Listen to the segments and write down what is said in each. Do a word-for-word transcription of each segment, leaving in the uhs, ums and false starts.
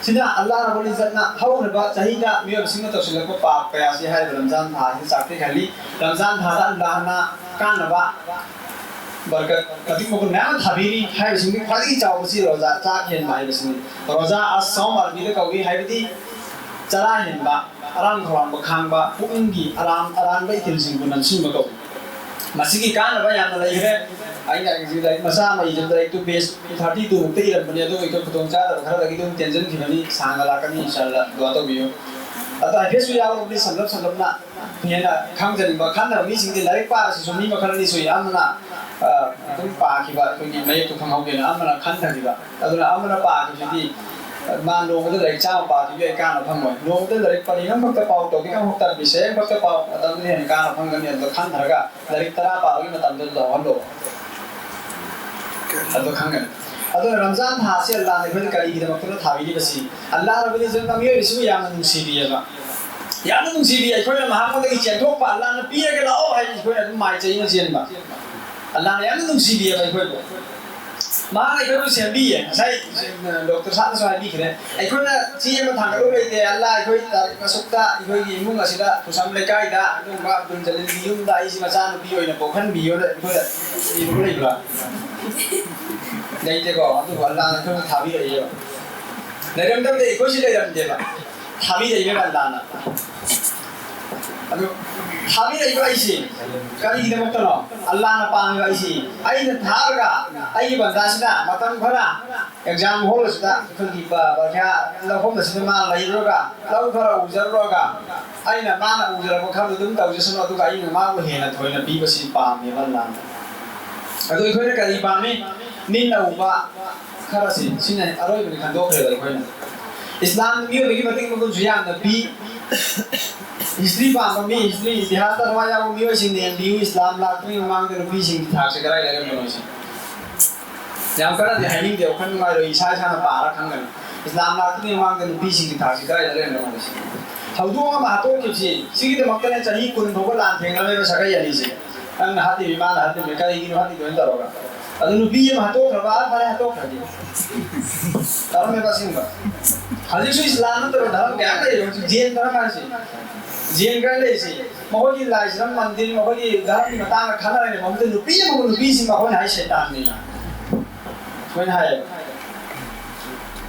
ꯁꯤꯗ ꯑꯜꯂꯥꯍ ꯔꯕꯨꯜ ꯏꯖꯠꯅ ꯍꯧꯈ꯭ꯔꯕ ꯆꯍꯤꯗ ꯃꯤꯑꯣꯏꯕꯁꯤꯡꯅ ꯇꯧꯁꯤꯜꯂꯛꯄ ꯄꯥꯞ ꯀꯌꯥꯁꯤ ꯍꯥꯏꯔꯤꯕ ꯔꯝꯖꯥꯟ ꯊꯥ ꯑꯁꯤꯗ ꯆꯥꯛꯄꯤꯍꯜꯂꯤ꯫ ꯔꯝꯖꯥꯟ ꯊꯥꯗ ꯑꯜꯂꯥꯍꯅ ꯀꯥꯟꯅꯕ ꯕꯔꯀꯠ ꯃꯇꯤꯛ ꯃꯒꯨꯟ ꯃꯌꯥꯝ ꯑꯃ ꯊꯥꯕꯤꯔꯤ ꯍꯥꯏꯕꯁꯤꯡꯗꯤ ꯈ꯭ꯋꯥꯏꯗꯒꯤ ꯆꯥꯎꯕꯁꯤ ꯔꯣꯖꯥ ꯆꯥꯛ ꯍꯦꯟꯕ ꯍꯥꯏꯕꯁꯤꯅꯤ꯫ ꯔꯣꯖꯥ ꯑꯁ ꯁꯥꯎꯝ ꯑꯔꯕꯤꯗ ꯀꯧꯏ, ꯍꯥꯏꯕꯗꯤ ꯆꯔꯥ ꯍꯦꯟꯕ, ꯑꯔꯥꯝ ꯈꯧꯔꯥꯡꯕ ꯈꯥꯡꯕ, ꯄꯨꯛꯅꯤꯡꯒꯤ ꯑꯔꯥꯝ ꯑꯔꯥꯟꯕ ꯏꯊꯤꯜꯁꯤꯡꯕꯨ ꯅꯝꯁꯤꯟꯕ ꯀꯧꯏ꯫ ꯃꯁꯤꯒꯤ ꯀꯥꯟꯅꯕ ꯌꯥꯝꯅ ꯂꯩꯈ꯭ꯔꯦ꯫ ꯑꯩꯅ ꯍꯧꯖꯤꯛ ꯂꯥꯏꯔꯤꯛ ꯃꯆꯥ ꯑꯃ ꯏꯖꯕꯗ ꯂꯥꯏꯔꯤꯛꯇꯨ ꯄꯦꯖ ꯊꯥꯔꯇꯤ ꯇꯨ ꯃꯨꯛꯇ ꯏꯔꯝꯕꯅꯤ, ꯑꯗꯨꯒ ꯑꯩꯈꯣꯏ ꯈꯨꯗꯣꯡꯆꯥꯗꯕ ꯈꯔꯗꯒꯤ ꯑꯗꯨꯝ ꯇꯦꯟꯁꯤꯟꯈꯤꯕꯅꯤ꯫ ꯁꯥꯡꯅ ꯂꯥꯛꯀꯅꯤ, ꯏꯟꯁꯥ ꯑꯜꯂꯥ, ꯗꯨꯋꯥ ꯇꯧꯕꯤꯌꯨ꯫ ꯑꯗꯣ ꯍꯥꯏꯐꯦꯠꯁꯨ ꯌꯥꯎꯔꯕꯗꯤ ꯁꯝꯂꯞ ꯁꯝꯂꯞꯅ ꯍꯦꯟꯅ ꯈꯪꯖꯅꯤꯡꯕ ꯈꯟꯅꯕ ꯃꯤꯁꯤꯡꯗꯤ ꯂꯥꯏꯔꯤꯛ ꯄꯥꯕꯁꯤꯁꯨ ꯃꯤ ꯃꯈꯜ ꯑꯅꯤ ꯁꯨꯏ꯫ ꯑꯃꯅ ꯑ, ꯑꯗꯨꯝ ꯄꯥꯈꯤꯕ, ꯑꯩꯈꯣꯏꯒꯤ ꯃꯌꯦꯛꯇꯨ ꯈꯪꯍꯧꯒꯦꯅ ꯑꯃꯅ ꯈꯟꯊꯈꯤꯕ꯫ ꯑꯗꯨꯅ ꯑꯃꯅ ꯄꯥꯈꯤꯕꯁꯤꯗꯤ, ꯑ, ꯃꯥ ꯅꯣꯡꯃꯗ ꯂꯥꯏꯔꯤꯛ ꯆꯥꯝꯃ ꯄꯥꯈꯤꯕ ꯑꯩ ꯀꯥꯟꯅꯕ ꯐꯪꯉꯣꯏ꯫ ꯅꯣꯡꯃꯗ ꯂꯥꯏꯔꯤꯛ ꯄꯔꯦꯡ ꯑꯃꯈꯛꯇ ꯄꯥꯎ, ꯇꯣꯄꯤꯛ ꯑꯃꯈꯛꯇ, ꯕꯤꯁꯌ ꯑꯃꯈꯛꯇ ꯄꯥꯎ, ꯃꯇꯝꯗꯨꯅ ꯍꯦꯟꯅ ꯀꯥꯟꯅꯕ ꯐꯪꯒꯅꯤ꯫ ꯑꯗꯨꯗ ꯈꯟꯊꯔꯒ ꯂꯥꯏꯔꯤꯛ ꯇꯔꯥ ꯄꯥꯕꯒꯤ ꯃꯇꯝꯗꯨꯗ ꯇꯧꯍꯜꯂꯣ꯫ ꯑꯗꯨ ꯈꯪꯒꯅꯤ꯫ ꯑꯗꯨꯅ ꯔꯝꯖꯥꯟ ꯊꯥ ꯑꯁꯤ ꯑꯜꯂꯥꯍꯅ ꯑꯩꯈꯣꯏꯗ ꯀꯔꯤꯒꯤꯗꯃꯛꯇꯅꯣ ꯊꯥꯕꯤꯔꯤꯕꯁꯤ? ꯑꯜꯂꯥꯍ ꯔꯕꯨꯜ ꯏꯖꯠꯅ ꯃꯤꯑꯣꯏꯕꯁꯤꯕꯨ ꯌꯥꯝꯅ ꯅꯨꯡꯁꯤꯕꯤꯑꯕ꯫ ꯌꯥꯝꯅ ꯅꯨꯡꯁꯤꯕꯤ꯫ ꯑꯩꯈꯣꯏꯅ ꯃꯍꯥꯛꯉꯣꯟꯗꯒꯤ ꯆꯦꯟꯊꯣꯛꯄ, ꯑꯜꯂꯥꯍꯅ ꯄꯤꯔꯒꯦ ꯂꯥꯛꯑꯣ ꯍꯥꯏꯕꯁꯤ ꯑꯩꯈꯣꯏꯅ ꯑꯗꯨꯝ ꯃꯥꯏ ꯆꯩꯅ ꯆꯦꯟꯕ꯫ ꯑꯜꯂꯥꯍꯅ ꯌꯥꯝꯅ ꯅꯨꯡꯁꯤꯕꯤꯑꯕ ꯑꯩꯈꯣꯏꯕꯨ꯫ ꯃꯍꯥꯛꯅ ꯑꯩꯈꯣꯏꯕꯨ ꯁꯦꯝꯕꯤꯌꯦ꯫ ꯉꯁꯥꯏ ꯗꯣꯛꯇꯔ ꯁꯥꯍꯅꯁꯨ ꯍꯥꯏꯕꯤꯈ꯭ꯔꯦ꯫ ꯑꯩꯈꯣꯏꯅ ꯆꯦ ꯑꯃ ꯊꯥꯡꯒꯠꯂꯨ ꯂꯩꯇꯦ, "ꯑꯜꯂꯥꯍ, ꯑꯩꯈꯣꯏ ꯇꯥꯔꯤꯛ ꯑꯁꯨꯛꯇ ꯑꯩꯈꯣꯏꯒꯤ ꯏꯃꯨꯡ ꯑꯁꯤꯗ ꯈꯨꯁꯝ ꯂꯩꯀꯥꯏꯗ ꯑꯗꯨꯒꯨꯝꯕ ꯑꯕꯗꯨꯜ ꯖꯂꯤꯜꯒꯤ ꯌꯨꯝꯗ ꯑꯩꯁꯤ ꯃꯆꯥꯅꯨꯄꯤ ꯑꯣꯏꯅ ꯄꯣꯛꯍꯟꯕꯤꯌꯨꯅ" ꯑꯩꯈꯣꯏꯅ ꯏꯔꯨꯕ ꯂꯩꯕ꯭ꯔꯥ? ꯂꯩꯇꯦꯀꯣ꯫ ꯑꯗꯨꯕꯨ ꯑꯜꯂꯥꯍꯅ ꯑꯩꯈꯣꯏꯕꯨ ꯊꯥꯕꯤꯔꯛꯏꯕ꯫ ꯂꯩꯔꯝꯗꯕꯗ ꯑꯩꯈꯣꯏꯁꯤ ꯂꯩꯔꯝꯗꯦꯕ꯫ ꯊꯥꯕꯤꯔꯛꯏꯕ ꯑꯜꯂꯥꯍꯅ꯫ ꯑꯗꯨ ꯊꯥꯕꯤꯔꯛꯏꯕ ꯑꯩꯁꯤ ꯀꯔꯤꯒꯤꯗꯃꯛꯇꯅꯣ? ꯑꯜꯂꯥꯍꯅ ꯄꯥꯝꯃꯤꯕ ꯑꯩꯁꯤ ꯑꯩꯅ ꯊꯥꯔꯒ, ꯑꯩꯒꯤ ꯕꯟꯗꯥꯁꯤꯅ ꯃꯇꯝ ꯈꯔ ꯑꯦꯛꯖꯥꯝ ꯍꯣꯜ ꯑꯁꯤꯗ, ꯑꯩꯈꯣꯏꯒꯤ ꯄ-, ꯄꯔꯤꯈ꯭ꯌꯥ ꯂꯧꯐꯝ ꯑꯁꯤꯗ ꯃꯥ ꯂꯩꯔꯨꯔꯒ, ꯂꯧ ꯈꯔ ꯎꯖꯔꯨꯔꯒ, ꯑꯩꯅ ꯃꯥꯅ ꯎꯖꯔꯛꯄ ꯈꯔꯗꯨ ꯑꯗꯨꯝ ꯇꯧꯖꯁꯅꯨ, ꯑꯗꯨꯒ ꯑꯩꯅ ꯃꯥꯕꯨ ꯍꯦꯟꯅ ꯊꯣꯏꯅ ꯄꯤꯕꯁꯤ ꯄꯥꯝꯃꯦꯕ ꯑꯜꯂꯥꯍꯅ꯫ ꯑꯗꯨ ꯑꯩꯈꯣꯏꯅ ꯀꯔꯤ ꯄꯥꯝꯃꯤ? ꯃꯤꯠꯅ ꯎꯕ ꯈꯔꯁꯤ, ꯁꯤꯅ ꯑꯔꯣꯏꯕꯅꯤ ꯈꯟꯗꯣꯛꯈ꯭ꯔꯦꯕ ꯑꯩꯈꯣꯏꯅ꯫ ꯏꯁꯂꯥꯝ ꯃꯤꯑꯣꯏꯕꯒꯤ ꯃꯇꯤꯛ ꯃꯒꯨꯟꯁꯨ ꯌꯥꯝꯅ ꯄꯤ꯫ ꯍꯤꯁꯇ꯭ꯔꯤ ꯄꯥꯝꯕ ꯃꯤ, ꯍꯤꯁꯇ꯭ꯔꯤ, ꯏꯇꯤꯍꯥꯁꯇ ꯊꯋꯥꯏ ꯌꯥꯎꯕ ꯃꯤꯑꯣꯏꯁꯤꯡꯅ ꯌꯦꯡꯕꯤꯌꯨ, ꯏꯁꯂꯥꯝ ꯂꯥꯛꯇ꯭ꯔꯤꯉꯩ ꯃꯃꯥꯡꯗ ꯅꯨꯄꯤꯁꯤꯡꯒꯤ ꯊꯥꯛꯁꯦ ꯀꯗꯥꯏ ꯂꯩꯔꯝꯕꯅꯣ ꯁꯤ꯫ ꯌꯥꯝ ꯀꯟꯅꯗꯤ ꯍꯥꯏꯅꯤꯡꯗꯦ, ꯋꯥꯈꯜ ꯅꯨꯡꯉꯥꯏꯔꯣꯏ, ꯏꯁꯥ ꯏꯁꯥꯅ ꯄꯥꯔ ꯈꯪꯒꯅꯤ꯫ ꯏꯁꯂꯥꯝ ꯂꯥꯛꯇ꯭ꯔꯤꯉꯩ ꯃꯃꯥꯡꯗ ꯅꯨꯄꯤꯁꯤꯡꯒꯤ ꯊꯥꯛꯁꯦ ꯀꯗꯥꯏꯗ ꯂꯩꯔꯝꯕꯅꯣ ꯁꯤ꯫ ꯊꯧꯗꯣꯛ ꯑꯃ ꯍꯥꯠꯇꯣꯛꯈꯤꯕꯁꯤ, ꯁꯤꯒꯤꯗꯃꯛꯇꯅꯦ ꯆꯍꯤ ꯀꯨꯟ ꯐꯥꯎꯕ ꯂꯥꯟ ꯊꯦꯡꯅꯔꯝꯃꯦꯕ ꯁꯥꯒꯩ ꯑꯅꯤꯁꯦ꯫ ꯅꯪꯅ ꯍꯥꯠꯂꯤꯃꯤ, ꯃꯥꯅ ꯍꯥꯠꯂꯤꯃꯤ, ꯀꯔꯤꯒꯤꯅꯣ ꯍꯥꯠꯂꯤꯗꯣꯏꯅ ꯇꯧꯔꯒ꯫ ꯑꯗꯨ ꯅꯨꯄꯤ ꯑꯃ ꯍꯥꯠꯇꯣꯛꯈ꯭ꯔꯕ, ꯑꯥ, ꯐꯔꯦ, ꯍꯥꯠꯇꯣꯛꯈ꯭ꯔꯗꯤ꯫ ꯇꯧꯔꯝꯃꯦꯕ ꯑꯁꯦꯡꯕ꯫ ꯍꯧꯖꯤꯛꯁꯨ ꯏꯁꯂꯥꯝ ꯅꯠꯇꯕ ꯙꯔꯝ ꯀꯌꯥ ꯂꯩꯔꯤ꯫ ꯍꯧꯖꯤꯛ ꯖꯦꯟ ꯙꯔꯝ ꯍꯥꯏꯁꯦ, ꯖꯦꯟ ꯈꯔ ꯂꯩꯔꯤꯁꯦ, ꯃꯈꯣꯏꯒꯤ ꯂꯥꯏꯁ꯭ꯔꯝ ꯃꯟꯗꯤꯔ, ꯃꯈꯣꯏꯒꯤ ꯙꯔꯝꯒꯤ ꯃꯇꯥꯡꯗ ꯈꯟꯅꯔꯤꯉꯩ ꯃꯐꯝꯗ ꯅꯨꯄꯤ ꯑꯃꯕꯨ ꯅꯨꯄꯤꯁꯤꯡ ꯃꯈꯣꯏꯅ ꯍꯥꯏ ꯁꯩꯇꯥꯟꯅꯤ꯫ ꯑꯩꯈꯣꯏꯅ ꯍꯥꯏꯌꯦꯕ꯫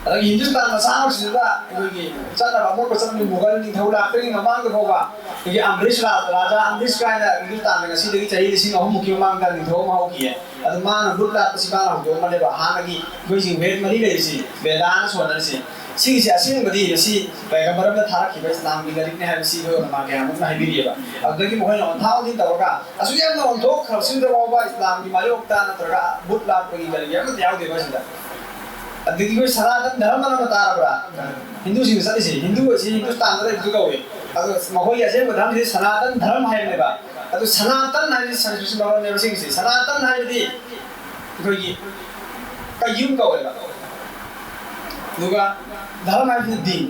ꯑꯗꯒꯤ ꯍꯤꯟꯗꯨꯁꯇꯥꯟ ꯃꯆꯥ ꯑꯃꯁꯤꯗ ꯑꯩꯈꯣꯏꯒꯤ ꯆꯠꯅꯕ ꯑꯃꯣꯠꯄ ꯆꯠꯅꯕꯤ ꯃꯨꯒꯜ ꯅꯤꯡꯊꯧ ꯂꯥꯛꯇ꯭ꯔꯤꯉꯩ ꯃꯃꯥꯡꯗ ꯐꯥꯎꯕ ꯑꯩꯈꯣꯏꯒꯤ ꯑꯝꯕ꯭ꯔꯤꯁ ꯔꯥꯖ, ꯔꯥꯖꯥ ꯑꯝꯕ꯭ꯔꯤꯁ ꯀꯥꯏꯅ ꯍꯤꯟꯗꯨꯁꯇꯥꯟꯗ ꯉꯁꯤꯗꯒꯤ ꯆꯍꯤ ꯂꯤꯁꯤꯡ ꯑꯍꯨꯝꯃꯨꯛꯀꯤ ꯃꯃꯥꯡꯗ ꯅꯤꯡꯊꯧ ꯑꯃ ꯍꯧꯈꯤꯌꯦ꯫ ꯑꯗꯨ ꯃꯥꯅ ꯕꯨꯠ ꯂꯥꯠꯄꯁꯤ ꯃꯥꯅ ꯍꯧꯗꯣꯛꯑꯝꯕꯅꯦꯕ꯫ ꯍꯥꯟꯅꯒꯤ ꯑꯩꯈꯣꯏꯒꯤ ꯋꯦꯗ ꯃꯔꯤ ꯂꯩꯔꯤꯁꯤ, ꯕꯦꯗꯥꯅ ꯁꯣꯟꯅꯔꯤꯁꯤ, ꯁꯤꯒꯤꯁꯤ ꯑꯁꯦꯡꯕꯗꯤ ꯃꯁꯤ ꯄꯩꯒꯝꯕꯔ ꯑꯃꯅ ꯊꯥꯔꯛꯈꯤꯕ ꯏꯁꯂꯥꯝꯒꯤ ꯂꯥꯏꯔꯤꯛꯅꯤ ꯍꯥꯏꯕꯁꯤ ꯑꯩꯈꯣꯏ ꯎꯂꯃꯥ ꯀꯌꯥꯃꯨꯛꯅ ꯍꯥꯏꯕꯤꯔꯤꯑꯕ꯫ ꯑꯗꯨꯗꯒꯤ ꯃꯈꯣꯏꯅ ꯑꯣꯟꯊꯥ ꯑꯣꯟꯊꯤꯟ ꯇꯧꯔꯒ ꯑꯁꯨꯛ ꯌꯥꯝꯅ ꯑꯣꯟꯊꯣꯛꯈ꯭ꯔꯕꯁꯤꯗ ꯐꯥꯎꯕ ꯏꯁꯂꯥꯝꯒꯤ ꯃꯥꯌꯣꯛꯇ ꯅꯠꯇ꯭ꯔꯒ ꯕꯨꯠ ꯂꯥꯠꯄꯒꯤ ꯀꯔꯤꯒꯤ ꯑꯃꯠꯇ ꯌꯥꯎꯗꯦꯕ ꯑꯁꯤꯗ꯫ ꯑꯗꯒꯤ ꯑꯩꯈꯣꯏ ꯁꯅꯥꯇꯟ ꯙꯔꯃ ꯑꯃ ꯇꯥꯔꯕ꯭ꯔꯥ? ꯍꯤꯟꯗꯨꯁꯤꯡꯅ ꯆꯠꯂꯤꯁꯦ, ꯍꯤꯟꯗꯨ ꯑꯁꯤ ꯍꯤꯟꯗꯨꯁꯇꯥꯟꯗ ꯂꯩꯕꯁꯨ ꯀꯧꯏ꯫ ꯑꯗꯣ ꯃꯈꯣꯏꯒꯤ ꯑꯁꯦꯡꯕ ꯙꯔꯃꯁꯤ ꯁꯅꯥꯇꯟ ꯙꯔꯃ ꯍꯥꯏꯕꯅꯦꯕ꯫ ꯑꯗꯨ ꯁꯅꯥꯇꯟ ꯍꯥꯏꯕꯁꯤ ꯁꯪꯁꯀ꯭ꯔꯤꯠꯀꯤ ꯃꯔꯣꯟꯅꯦꯕ꯫ ꯁꯤꯒꯤꯁꯤ ꯁꯅꯥꯇꯟ ꯍꯥꯏꯕꯗꯤ ꯑꯩꯈꯣꯏꯒꯤ ꯀꯌꯨꯝ ꯀꯧꯋꯦꯕ꯫ ꯑꯗꯨꯒ ꯙꯔꯃ ꯍꯥꯏꯕꯁꯤꯅ ꯗꯤꯟ꯫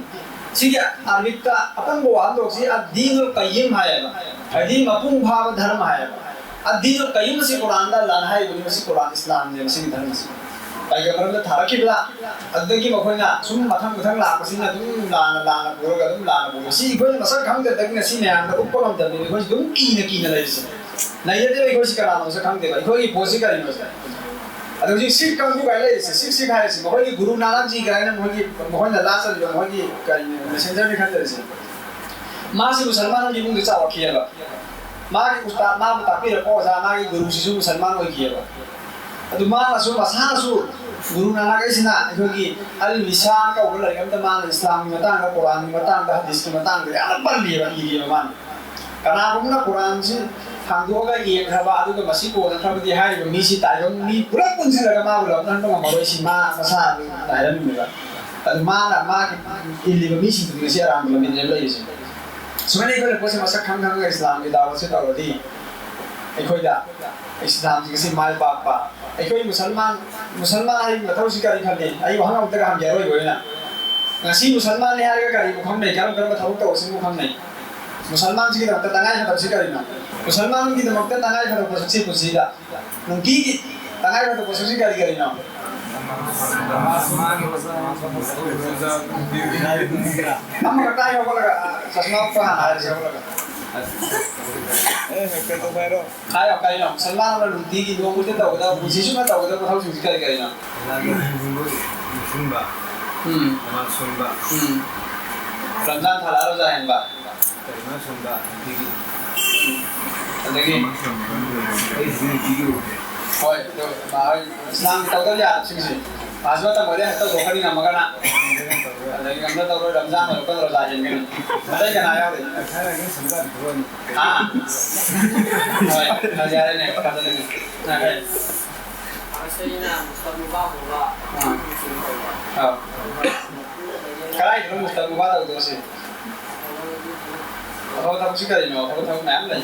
ꯁꯤꯒꯤ ꯑꯔꯕꯤꯛꯇ ꯑꯄꯨꯟꯕ ꯋꯥꯍꯟꯊꯣꯛꯁꯤ ꯑꯗꯤꯅꯨꯜ ꯀꯌꯤꯝ ꯍꯥꯏꯌꯦꯕ꯫ ꯍꯥꯏꯗꯤ ꯃꯄꯨꯡ ꯐꯥꯕ ꯙꯔꯃ ꯍꯥꯏꯌꯦꯕ꯫ ꯑꯗꯤꯅꯨꯜ ꯀꯌꯤꯝ ꯑꯁꯤ ꯀꯨꯔꯥꯟꯗ ꯂꯥꯟ ꯍꯥꯏꯔꯤꯕꯅꯤ꯫ ꯃꯁꯤ ꯀꯨꯔꯥꯟ ꯏꯁꯂꯥꯝꯅꯦ꯫ ꯃꯁꯤꯒꯤ ꯙꯔꯃꯁꯤ ꯄꯩꯒꯝꯕꯔ ꯑꯃꯗ ꯊꯥꯔꯛꯈꯤꯕꯗ, ꯑꯗꯨꯗꯒꯤ ꯃꯈꯣꯏꯅ ꯁꯨꯝ ꯃꯊꯪ ꯃꯊꯪ ꯂꯥꯛꯄꯁꯤꯅ ꯑꯗꯨꯝ ꯂꯥꯟꯅ ꯂꯥꯟꯅ ꯄꯨꯔꯒ ꯑꯗꯨꯝ ꯂꯥꯟꯅ ꯄꯨꯔꯒ ꯁꯤ ꯑꯩꯈꯣꯏꯅ ꯃꯁꯛ ꯈꯪꯗꯗꯒꯤ ꯉꯁꯤ ꯃꯌꯥꯝꯗ ꯎꯠꯄ ꯉꯝꯗꯕꯅꯤ꯫ ꯑꯩꯈꯣꯏꯁꯤ ꯑꯗꯨꯝ ꯀꯤꯅ ꯀꯤꯅ ꯂꯩꯔꯤꯁꯦ꯫ ꯂꯩꯖꯗꯦꯕ ꯑꯩꯈꯣꯏꯁꯤ ꯀꯅꯥꯅꯣꯁꯨ ꯈꯪꯗꯦꯕ꯫ ꯑꯩꯈꯣꯏꯒꯤ ꯄꯣꯠꯁꯤ ꯀꯔꯤꯅꯣꯁꯦ꯫ ꯑꯗꯣ ꯍꯧꯖꯤꯛ ꯁꯤꯈ ꯀꯥꯡꯕꯨ ꯀꯥꯏꯅ ꯂꯩꯔꯤꯁꯦ, ꯁꯤꯈ ꯁꯤꯈ ꯍꯥꯏꯔꯤꯁꯦ ꯃꯈꯣꯏꯒꯤ ꯒꯨꯔꯨ ꯅꯥꯅꯛꯖꯤ ꯀꯥꯏꯅ ꯃꯈꯣꯏꯒꯤ, ꯃꯈꯣꯏꯅ ꯂꯥꯠꯆꯔꯤꯕ ꯃꯈꯣꯏꯒꯤ ꯀꯔꯤ ꯃꯦꯁꯦꯟꯖꯔꯅꯤ ꯈꯟꯖꯔꯤꯁꯦ꯫ ꯃꯥꯁꯤ ꯃꯨꯁꯜꯃꯥꯟꯒꯤ ꯏꯃꯨꯡꯗ ꯆꯥꯎꯔꯛꯈꯤꯑꯕ꯫ ꯃꯥꯒꯤ ꯎꯁꯇꯥꯗ, ꯃꯥꯕꯨ ꯇꯥꯛꯄꯤꯔꯛꯄ ꯑꯣꯖꯥ, ꯃꯥꯒꯤ ꯒꯨꯔꯨꯁꯤꯁꯨ ꯃꯨꯁꯜꯃꯥꯟ ꯑꯣꯏꯈꯤꯑꯕ꯫ ꯑꯗꯨ ꯃꯥꯅꯁꯨ ꯃꯁꯥꯅꯁꯨ ꯒꯨꯔꯨ ꯅꯥꯅꯛ ꯍꯥꯏꯁꯤꯅ ꯑꯩꯈꯣꯏꯒꯤ ꯑꯜ ꯃꯤꯁꯥꯟ ꯀꯧꯕ ꯂꯥꯏꯔꯤꯛ ꯑꯃꯗ ꯃꯥꯅ ꯏꯁꯂꯥꯝꯒꯤ ꯃꯇꯥꯡꯗ, ꯀꯨꯔꯥꯟꯒꯤ ꯃꯇꯥꯡꯗ, ꯍꯗꯤꯁꯀꯤ ꯃꯇꯥꯡꯗ ꯌꯥꯝꯅ ꯄꯜꯂꯤꯑꯕ, ꯏꯔꯤꯑꯕ ꯃꯥꯅ꯫ ꯀꯅꯥꯒꯨꯝꯕꯅ ꯀꯨꯔꯥꯟꯁꯤ ꯍꯥꯡꯗꯣꯛꯑꯒ ꯌꯦꯡꯈ꯭ꯔꯕ ꯑꯗꯨꯒ ꯃꯁꯤ ꯀꯣꯟꯅꯈ꯭ꯔꯕꯗꯤ ꯍꯥꯏꯔꯤꯕ ꯃꯤꯁꯤ ꯇꯥꯏꯕꯪ ꯃꯤ ꯄꯨꯂꯞ ꯄꯨꯟꯁꯤꯜꯂꯒ ꯃꯥꯕꯨ ꯂꯧꯅꯍꯟꯕ ꯉꯝꯃꯔꯣꯏ, ꯁꯤ ꯃꯥ ꯃꯁꯥ ꯍꯥꯏꯔꯝꯃꯤꯕ꯫ ꯑꯗꯨ ꯃꯥꯅ ꯃꯥꯒꯤ ꯏꯜꯂꯤꯕ ꯃꯤꯁꯤꯡꯗꯨꯗꯤ ꯉꯁꯤ ꯑꯔꯥꯟꯕ ꯂꯝꯕꯤꯗ ꯂꯩꯔꯤꯁꯦ꯫ ꯁꯨꯃꯥꯏꯅ ꯑꯩꯈꯣꯏꯅ ꯄꯣꯠꯁꯦ ꯃꯁꯛ ꯈꯪ ꯈꯪꯉꯒ ꯏꯁꯂꯥꯝꯒꯤ ꯗꯥꯋꯠꯁꯦ ꯇꯧꯔꯗꯤ ꯑꯩꯈꯣꯏꯗ ꯏꯁꯂꯥꯝꯁꯤ ꯉꯁꯤ ꯃꯥꯏ ꯄꯥꯛꯄ꯫ ꯑꯩꯈꯣꯏ ꯃꯨꯁꯜꯃꯥꯟ, ꯃꯨꯁꯜꯃꯥꯟ ꯍꯥꯏꯕꯒꯤ ꯃꯊꯧꯁꯤ ꯀꯔꯤ ꯈꯜꯂꯤ? ꯑꯩ ꯋꯥꯍꯪ ꯑꯃꯇꯒ ꯍꯪꯒꯦ ꯑꯔꯣꯏꯕ ꯑꯣꯏꯅ꯫ ꯉꯁꯤ ꯃꯨꯁꯜꯃꯥꯟꯅꯤ ꯍꯥꯏꯔꯒ ꯀꯔꯤꯕꯨ ꯈꯪꯅꯩ? ꯀꯔꯝ ꯀꯔꯝꯕ ꯊꯕꯛ ꯇꯧꯕꯁꯤꯕꯨ ꯈꯪꯅꯩ? ꯃꯨꯁꯜꯃꯥꯟꯁꯤꯒꯤꯗꯃꯛꯇ ꯇꯉꯥꯏ ꯐꯗꯕꯁꯤ ꯀꯔꯤꯅꯣ? ꯃꯨꯁꯜꯃꯥꯟꯒꯤꯗꯃꯛꯇ ꯇꯉꯥꯏ ꯐꯗꯕ ꯄꯣꯠꯁꯛꯁꯤ ꯄꯨꯟꯁꯤꯗ ꯅꯨꯡꯇꯤꯒꯤ ꯍꯥꯏꯔꯤꯕ ꯄꯣꯠꯁꯛꯁꯤ ꯀꯔꯤ ꯀꯔꯤꯅꯣ? ꯑꯃꯈꯛꯇ ꯍꯥꯏꯌꯣ ꯍꯧꯒꯠꯂꯒ, ꯆꯁꯃꯥ ꯎꯞꯄ ꯍꯥꯟꯅ ꯍꯥꯏꯔꯁꯤ ꯍꯧꯒꯠꯂꯒ꯫ ꯍꯥꯏꯌꯣ, ꯀꯩꯅꯣ? ꯁꯜꯃꯥꯟ ꯑꯃꯅ ꯅꯨꯡꯇꯤꯒꯤ ꯅꯣꯡꯃꯗ ꯇꯧꯒꯗꯕ, ꯄꯨꯟꯁꯤ ꯆꯨꯞꯅ ꯇꯧꯒꯗꯕ ꯊꯕꯛꯁꯤꯡꯁꯤ ꯀꯔꯤ ꯀꯔꯤꯅꯣ? ꯎꯝ꯫ ꯎꯝ꯫ ꯔꯝꯖꯥꯟ ꯊꯥ ꯂꯥꯛꯑ ꯔꯣꯖꯥ ꯍꯦꯟꯕ꯫ ꯎꯝ꯫ ꯑꯗꯒꯤ ꯍꯣꯏ, ꯑꯗꯨ ꯃꯥ ꯍꯣꯏ, ꯏꯁꯂꯥꯝꯒꯤ ꯇꯧꯗꯕ ꯌꯥꯗꯕꯁꯤꯡꯁꯤ꯫ ꯃꯥꯁꯨ ꯃꯇꯝ ꯑꯣꯏꯔꯦ, ꯍꯦꯛꯇ ꯇꯧꯊꯣꯛꯀꯅꯤ ꯉꯝꯃꯒꯅ꯫ ꯑꯗꯒꯤ ꯉꯝꯗ ꯇꯧꯔꯣꯏ, ꯔꯝꯖꯥꯟ ꯂꯣꯏꯔꯛꯄꯗ ꯔꯣꯖꯥ ꯍꯦꯟꯒꯅꯤ꯫ ꯑꯇꯩ ꯀꯅꯥ ꯌꯥꯎꯔꯤ? ꯍꯥ? ꯍꯣꯏ, ꯌꯥꯔꯦꯅꯦ, ꯐꯖꯅꯅꯦ꯫ ꯑꯥ꯫ ꯑꯥ꯫ ꯀꯗꯥꯏꯗꯅꯣ ꯃꯨꯁꯇꯥꯛ ꯃꯨꯕꯥ ꯇꯧꯗꯣꯏꯁꯦ? ꯑꯐꯕ ꯊꯕꯛꯁꯤ ꯀꯔꯤꯅꯣ? ꯑꯐꯕ ꯊꯕꯛ ꯃꯌꯥꯝ ꯂꯩ꯫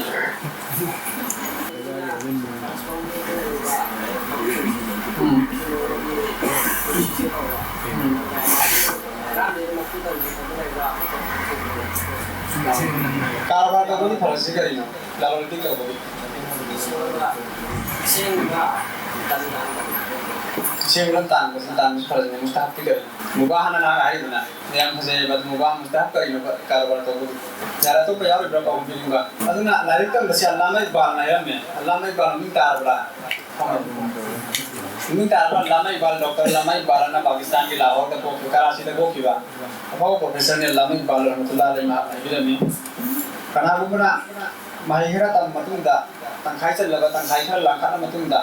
ꯎꯝ꯫ ꯎꯝ꯫ ꯀꯔꯕꯥꯔ ꯇꯧꯕꯒꯤ ꯐꯔꯛꯁꯤ ꯀꯔꯤꯅꯣ? ꯂꯂꯣꯟ ꯏꯇꯤꯛ ꯇꯧꯕꯒꯤ꯫ ꯑꯁꯦꯡꯕ ꯇꯥꯟꯕꯁꯤ, ꯇꯥꯟꯕꯁꯤ ꯐꯔꯛꯁꯤꯅꯦ꯫ ꯃꯨꯁꯇꯥꯛꯇꯤ ꯀꯔꯤꯅꯣ? ꯃꯨꯕꯥ ꯍꯥꯟꯅ ꯅꯍꯥꯟ ꯍꯥꯏꯔꯤꯗꯅ꯫ ꯌꯥꯝ ꯐꯖꯩꯌꯦꯕ, ꯑꯗꯨ ꯃꯨꯕꯥ ꯃꯨꯁꯇꯥꯍꯕ ꯀꯔꯤꯅꯣ ꯀꯔꯕꯥꯔ ꯇꯧꯕꯗꯨ? ꯌꯥꯔꯦ, ꯑꯇꯣꯞꯄ ꯌꯥꯎꯔꯤꯕ꯭ꯔꯥ ꯄꯥꯎ ꯄꯤꯅꯤꯡꯕ? ꯑꯗꯨꯅ ꯂꯥꯏꯔꯤꯛ ꯇꯝꯕꯁꯦ ꯑꯜꯂꯥꯃ ꯏꯛꯕꯥꯜꯅ ꯍꯥꯏꯔꯝꯃꯦ꯫ ꯑꯜꯂꯥꯃ ꯏꯛꯕꯥꯜ ꯃꯃꯤꯡ ꯇꯥꯔꯕ꯭ꯔꯥ? ꯃꯃꯤꯡ ꯇꯥꯔꯕ ꯑꯜꯂꯥꯃ ꯏꯛꯕꯥꯜ, ꯗꯣꯛꯇꯔ ꯑꯜꯂꯥꯃ ꯏꯛꯕꯥꯜ ꯑꯅ ꯄꯥꯀꯤꯁꯇꯥꯟꯒꯤ ꯂꯥꯍꯣꯔꯗ ꯄꯣꯛꯈꯤꯕ, ꯀꯔꯥꯆꯤꯗ ꯄꯣꯛꯈꯤꯕ ꯑꯐꯥꯎꯕ ꯄ꯭ꯔꯣꯐꯦꯁꯔꯅꯤ ꯑꯜꯂꯥꯃ ꯏꯛꯕꯥꯜ ꯔꯍꯃꯇꯨꯜꯂꯥꯍꯤ ꯑꯂꯩꯍꯤ꯫ ꯃꯍꯥꯛꯅ ꯍꯥꯏꯕꯤꯔꯝꯃꯤ, ꯀꯅꯥꯒꯨꯝꯕꯅ ꯃꯍꯩ ꯈꯔ ꯇꯝꯕ ꯃꯇꯨꯡꯗ ꯇꯪꯈꯥꯏ ꯆꯜꯂꯕ, ꯇꯪꯈꯥꯏ ꯈꯔ ꯂꯥꯡꯈꯠꯂ ꯃꯇꯨꯡꯗ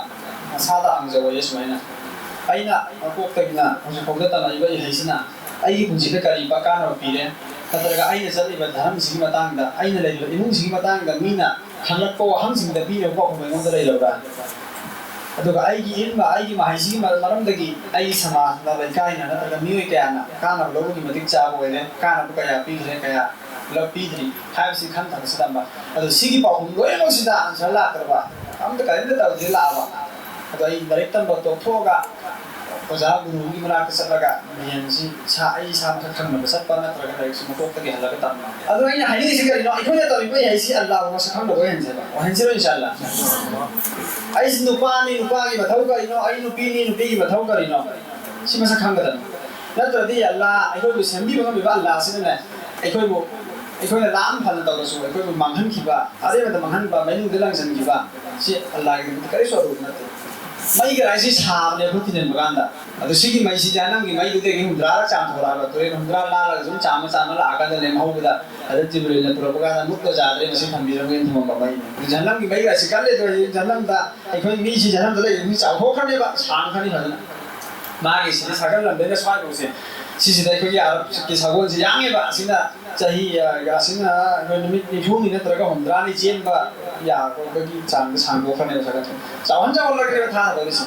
ꯃꯁꯥꯗ ꯍꯪꯖꯧꯑꯌꯦ ꯁꯨꯃꯥꯏꯅ, "ꯑꯩꯅ ꯃꯀꯣꯛꯇꯒꯤꯅ ꯍꯧꯖꯤꯛ ꯐꯥꯎꯗ ꯇꯝꯃꯛꯏꯕ ꯏꯍꯩꯁꯤꯅ ꯑꯩꯒꯤ ꯄꯨꯟꯁꯤꯗ ꯀꯔꯤ ꯀꯥꯟꯅꯕ ꯄꯤꯔꯦ? ꯅꯠꯇ꯭ꯔꯒ ꯑꯩꯅ ꯆꯠꯂꯤꯕ ꯙꯔꯃꯁꯤꯒꯤ ꯃꯇꯥꯡꯗ, ꯑꯩꯅ ꯂꯩꯔꯤꯕ ꯏꯃꯨꯡꯁꯤꯒꯤ ꯃꯇꯥꯡꯗ ꯃꯤꯅ ꯍꯪꯂꯛꯄ ꯋꯥꯍꯪꯁꯤꯡꯗ ꯄꯤꯅꯕ ꯄꯥꯎꯈꯨꯝ ꯑꯩꯉꯣꯟꯗ ꯂꯩꯔꯕ꯭ꯔꯥ? ꯑꯗꯨꯒ ꯑꯩꯒꯤ ꯏꯜꯃ, ꯑꯩꯒꯤ ꯃꯍꯩꯁꯤꯒꯤ ꯃꯔꯝꯗꯒꯤ ꯑꯩꯒꯤ ꯁꯃꯥꯖꯅ, ꯂꯩꯀꯥꯏꯅ ꯅꯠꯇ꯭ꯔꯒ ꯃꯤꯑꯣꯏ ꯀꯌꯥꯅ ꯀꯥꯟꯅꯕ ꯂꯧꯕꯒꯤ ꯃꯇꯤꯛ ꯆꯥꯕ ꯑꯣꯏꯔꯦ, ꯀꯥꯟꯅꯕ ꯀꯌꯥ ꯄꯤꯈ꯭ꯔꯦ, ꯀꯌꯥ ꯂꯧ ꯄꯤꯗ꯭ꯔꯤ ꯍꯥꯏꯕꯁꯤ ꯈꯟꯊꯕꯁꯤ ꯇꯝꯕ꯫ ꯑꯗꯣ ꯁꯤꯒꯤ ꯄꯥꯎꯈꯨꯝ ꯂꯣꯏꯅꯃꯛꯁꯤꯗ ꯑꯟꯁꯔ ꯂꯥꯛꯇ꯭ꯔꯕ, ꯑꯝꯇ ꯀꯔꯤꯝꯇ ꯇꯧꯗ꯭ꯔꯤ ꯂꯥꯛꯑꯕ꯫ ꯑꯗꯣ ꯑꯩ ꯂꯥꯏꯔꯤꯛ ꯇꯝꯕ ꯇꯣꯛꯊꯣꯛꯑꯒ ꯑꯣꯖꯥ ꯒꯨꯔꯨꯒꯤ ꯃꯅꯥꯛꯇ ꯆꯠꯂꯒ ꯒ꯭ꯌꯥꯟꯁꯤ ꯏꯁꯥ, ꯑꯩ ꯏꯁꯥ ꯃꯁꯛ ꯈꯪꯅꯕ ꯆꯠꯄ, ꯅꯠꯇ꯭ꯔꯒ ꯂꯥꯏꯔꯤꯛꯁꯤ ꯃꯀꯣꯛꯇꯒꯤ ꯍꯜꯂꯒ ꯇꯝꯕ꯫ ꯑꯗꯣ ꯑꯩꯅ ꯍꯥꯏꯅꯤꯡꯉꯤꯁꯤ ꯀꯔꯤꯅꯣ? ꯑꯩꯈꯣꯏꯅ ꯇꯧꯔꯤꯕ ꯏꯍꯩꯁꯤ ꯑꯜꯂꯥꯍꯕꯨ ꯃꯁꯛ ꯈꯪꯗꯕ ꯑꯣꯏꯍꯟꯁꯦꯕ, ꯑꯣꯏꯍꯟꯁꯤꯔꯣ ꯏꯟꯁꯥ ꯑꯜꯂꯥ? ꯑꯩꯁꯤ ꯅꯨꯄꯥꯅꯤ, ꯅꯨꯄꯥꯒꯤ ꯃꯊꯧ ꯀꯔꯤꯅꯣ? ꯑꯩ ꯅꯨꯄꯤꯅꯤ, ꯅꯨꯄꯤꯒꯤ ꯃꯊꯧ ꯀꯔꯤꯅꯣ? ꯁꯤ ꯃꯁꯛ ꯈꯪꯒꯗꯕꯅꯤ꯫ ꯅꯠꯇ꯭ꯔꯗꯤ ꯑꯜꯂꯥ, ꯑꯩꯈꯣꯏꯕꯨ ꯁꯦꯝꯕꯤꯕ ꯉꯝꯃꯤꯕ ꯑꯜꯂꯥꯁꯤꯅꯅꯦ, ꯑꯩꯈꯣꯏꯕꯨ, ꯑꯩꯈꯣꯏꯅ ꯂꯥꯝ ꯐꯅ ꯇꯧꯔꯁꯨ ꯑꯩꯈꯣꯏꯕꯨ ꯃꯥꯡꯍꯟꯈꯤꯕ, ꯑꯔꯦꯝꯕꯗ ꯃꯥꯡꯍꯟꯕ, ꯃꯩꯅꯨꯡꯗ ꯂꯪꯁꯤꯟꯈꯤꯕ, ꯁꯤ ꯑꯜꯂꯥꯒꯤꯗꯃꯛꯇ ꯀꯔꯤꯁꯨ ꯑꯔꯨꯕ ꯅꯠꯇꯦ꯫ ꯃꯩ ꯀꯔꯥꯏꯁꯤ ꯁꯥꯕꯅꯦ ꯑꯩꯈꯣꯏ ꯊꯤꯖꯤꯟꯕ ꯀꯥꯟꯗ꯫ ꯑꯗꯨ ꯁꯤꯒꯤ ꯃꯩꯁꯤ ꯖꯍꯟꯅꯝꯒꯤ ꯃꯩꯗꯨꯗꯒꯤ ꯍꯨꯝꯗ꯭ꯔꯥꯔꯛ ꯆꯥꯝꯊꯣꯔꯛꯑꯒ, ꯇꯨꯔꯦꯜ ꯍꯨꯝꯗ꯭ꯔꯥ ꯂꯥꯜꯂꯒ ꯁꯨꯝ ꯆꯥꯝꯃ ꯆꯥꯝꯃ ꯂꯥꯛꯑꯀꯥꯟꯗ ꯂꯦꯝꯍꯧꯕꯗ, ꯑꯗ ꯖꯤꯕ꯭ꯔꯤꯜꯅ ꯄꯨꯔꯛꯄ ꯀꯥꯟꯗ ꯃꯨꯠꯂꯣ ꯌꯥꯗ꯭ꯔꯦ, ꯃꯁꯤ ꯊꯝꯕꯤꯔꯝꯒꯦꯅ ꯊꯝꯃꯝꯕ ꯃꯩꯅꯤ꯫ ꯖꯍꯟꯅꯝꯒꯤ ꯃꯩꯒ ꯑꯁꯤ ꯀꯜꯂꯦ ꯑꯗꯣ, ꯍꯌꯦꯡ ꯖꯍꯟꯅꯝꯗ ꯑꯩꯈꯣꯏ ꯃꯤꯁꯤ ꯖꯍꯟꯅꯝꯗ ꯂꯩꯕ ꯃꯤ ꯆꯥꯎꯊꯣꯛꯈ꯭ꯔꯅꯦꯕ, ꯁꯥꯡꯈ꯭ꯔꯅꯤ ꯐꯖꯅ꯫ ꯃꯥꯒꯤ ꯁꯤꯗ ꯁꯥꯒꯠꯂꯝꯗꯩꯅ ꯁ꯭ꯋꯥꯏꯐꯥꯎꯁꯦ, ꯁꯤꯁꯤꯗ ꯑꯩꯈꯣꯏꯒꯤ ꯑꯔꯕꯀꯤ ꯁꯒꯣꯜꯁꯦ ꯌꯥꯡꯉꯦꯕ꯫ ꯑꯁꯤꯅ ꯆꯍꯤ, ꯑ, ꯑꯁꯤꯅ ꯑꯩꯈꯣꯏ ꯅꯨꯃꯤꯠ ꯅꯤꯐꯨꯅꯤ ꯅꯠꯇ꯭ꯔꯒ ꯍꯨꯝꯗ꯭ꯔꯥꯅꯤ ꯆꯦꯟꯕ ꯌꯥꯕꯒꯤ ꯆꯥꯡꯗ ꯁꯥꯡꯗꯣꯛꯈ꯭ꯔꯅꯦꯕ ꯁꯒꯠꯁꯦ꯫ ꯆꯥꯎꯍꯟ ꯆꯥꯎꯍꯜꯂꯒꯅꯦꯕ ꯊꯥꯗꯣꯔꯤꯁꯦ꯫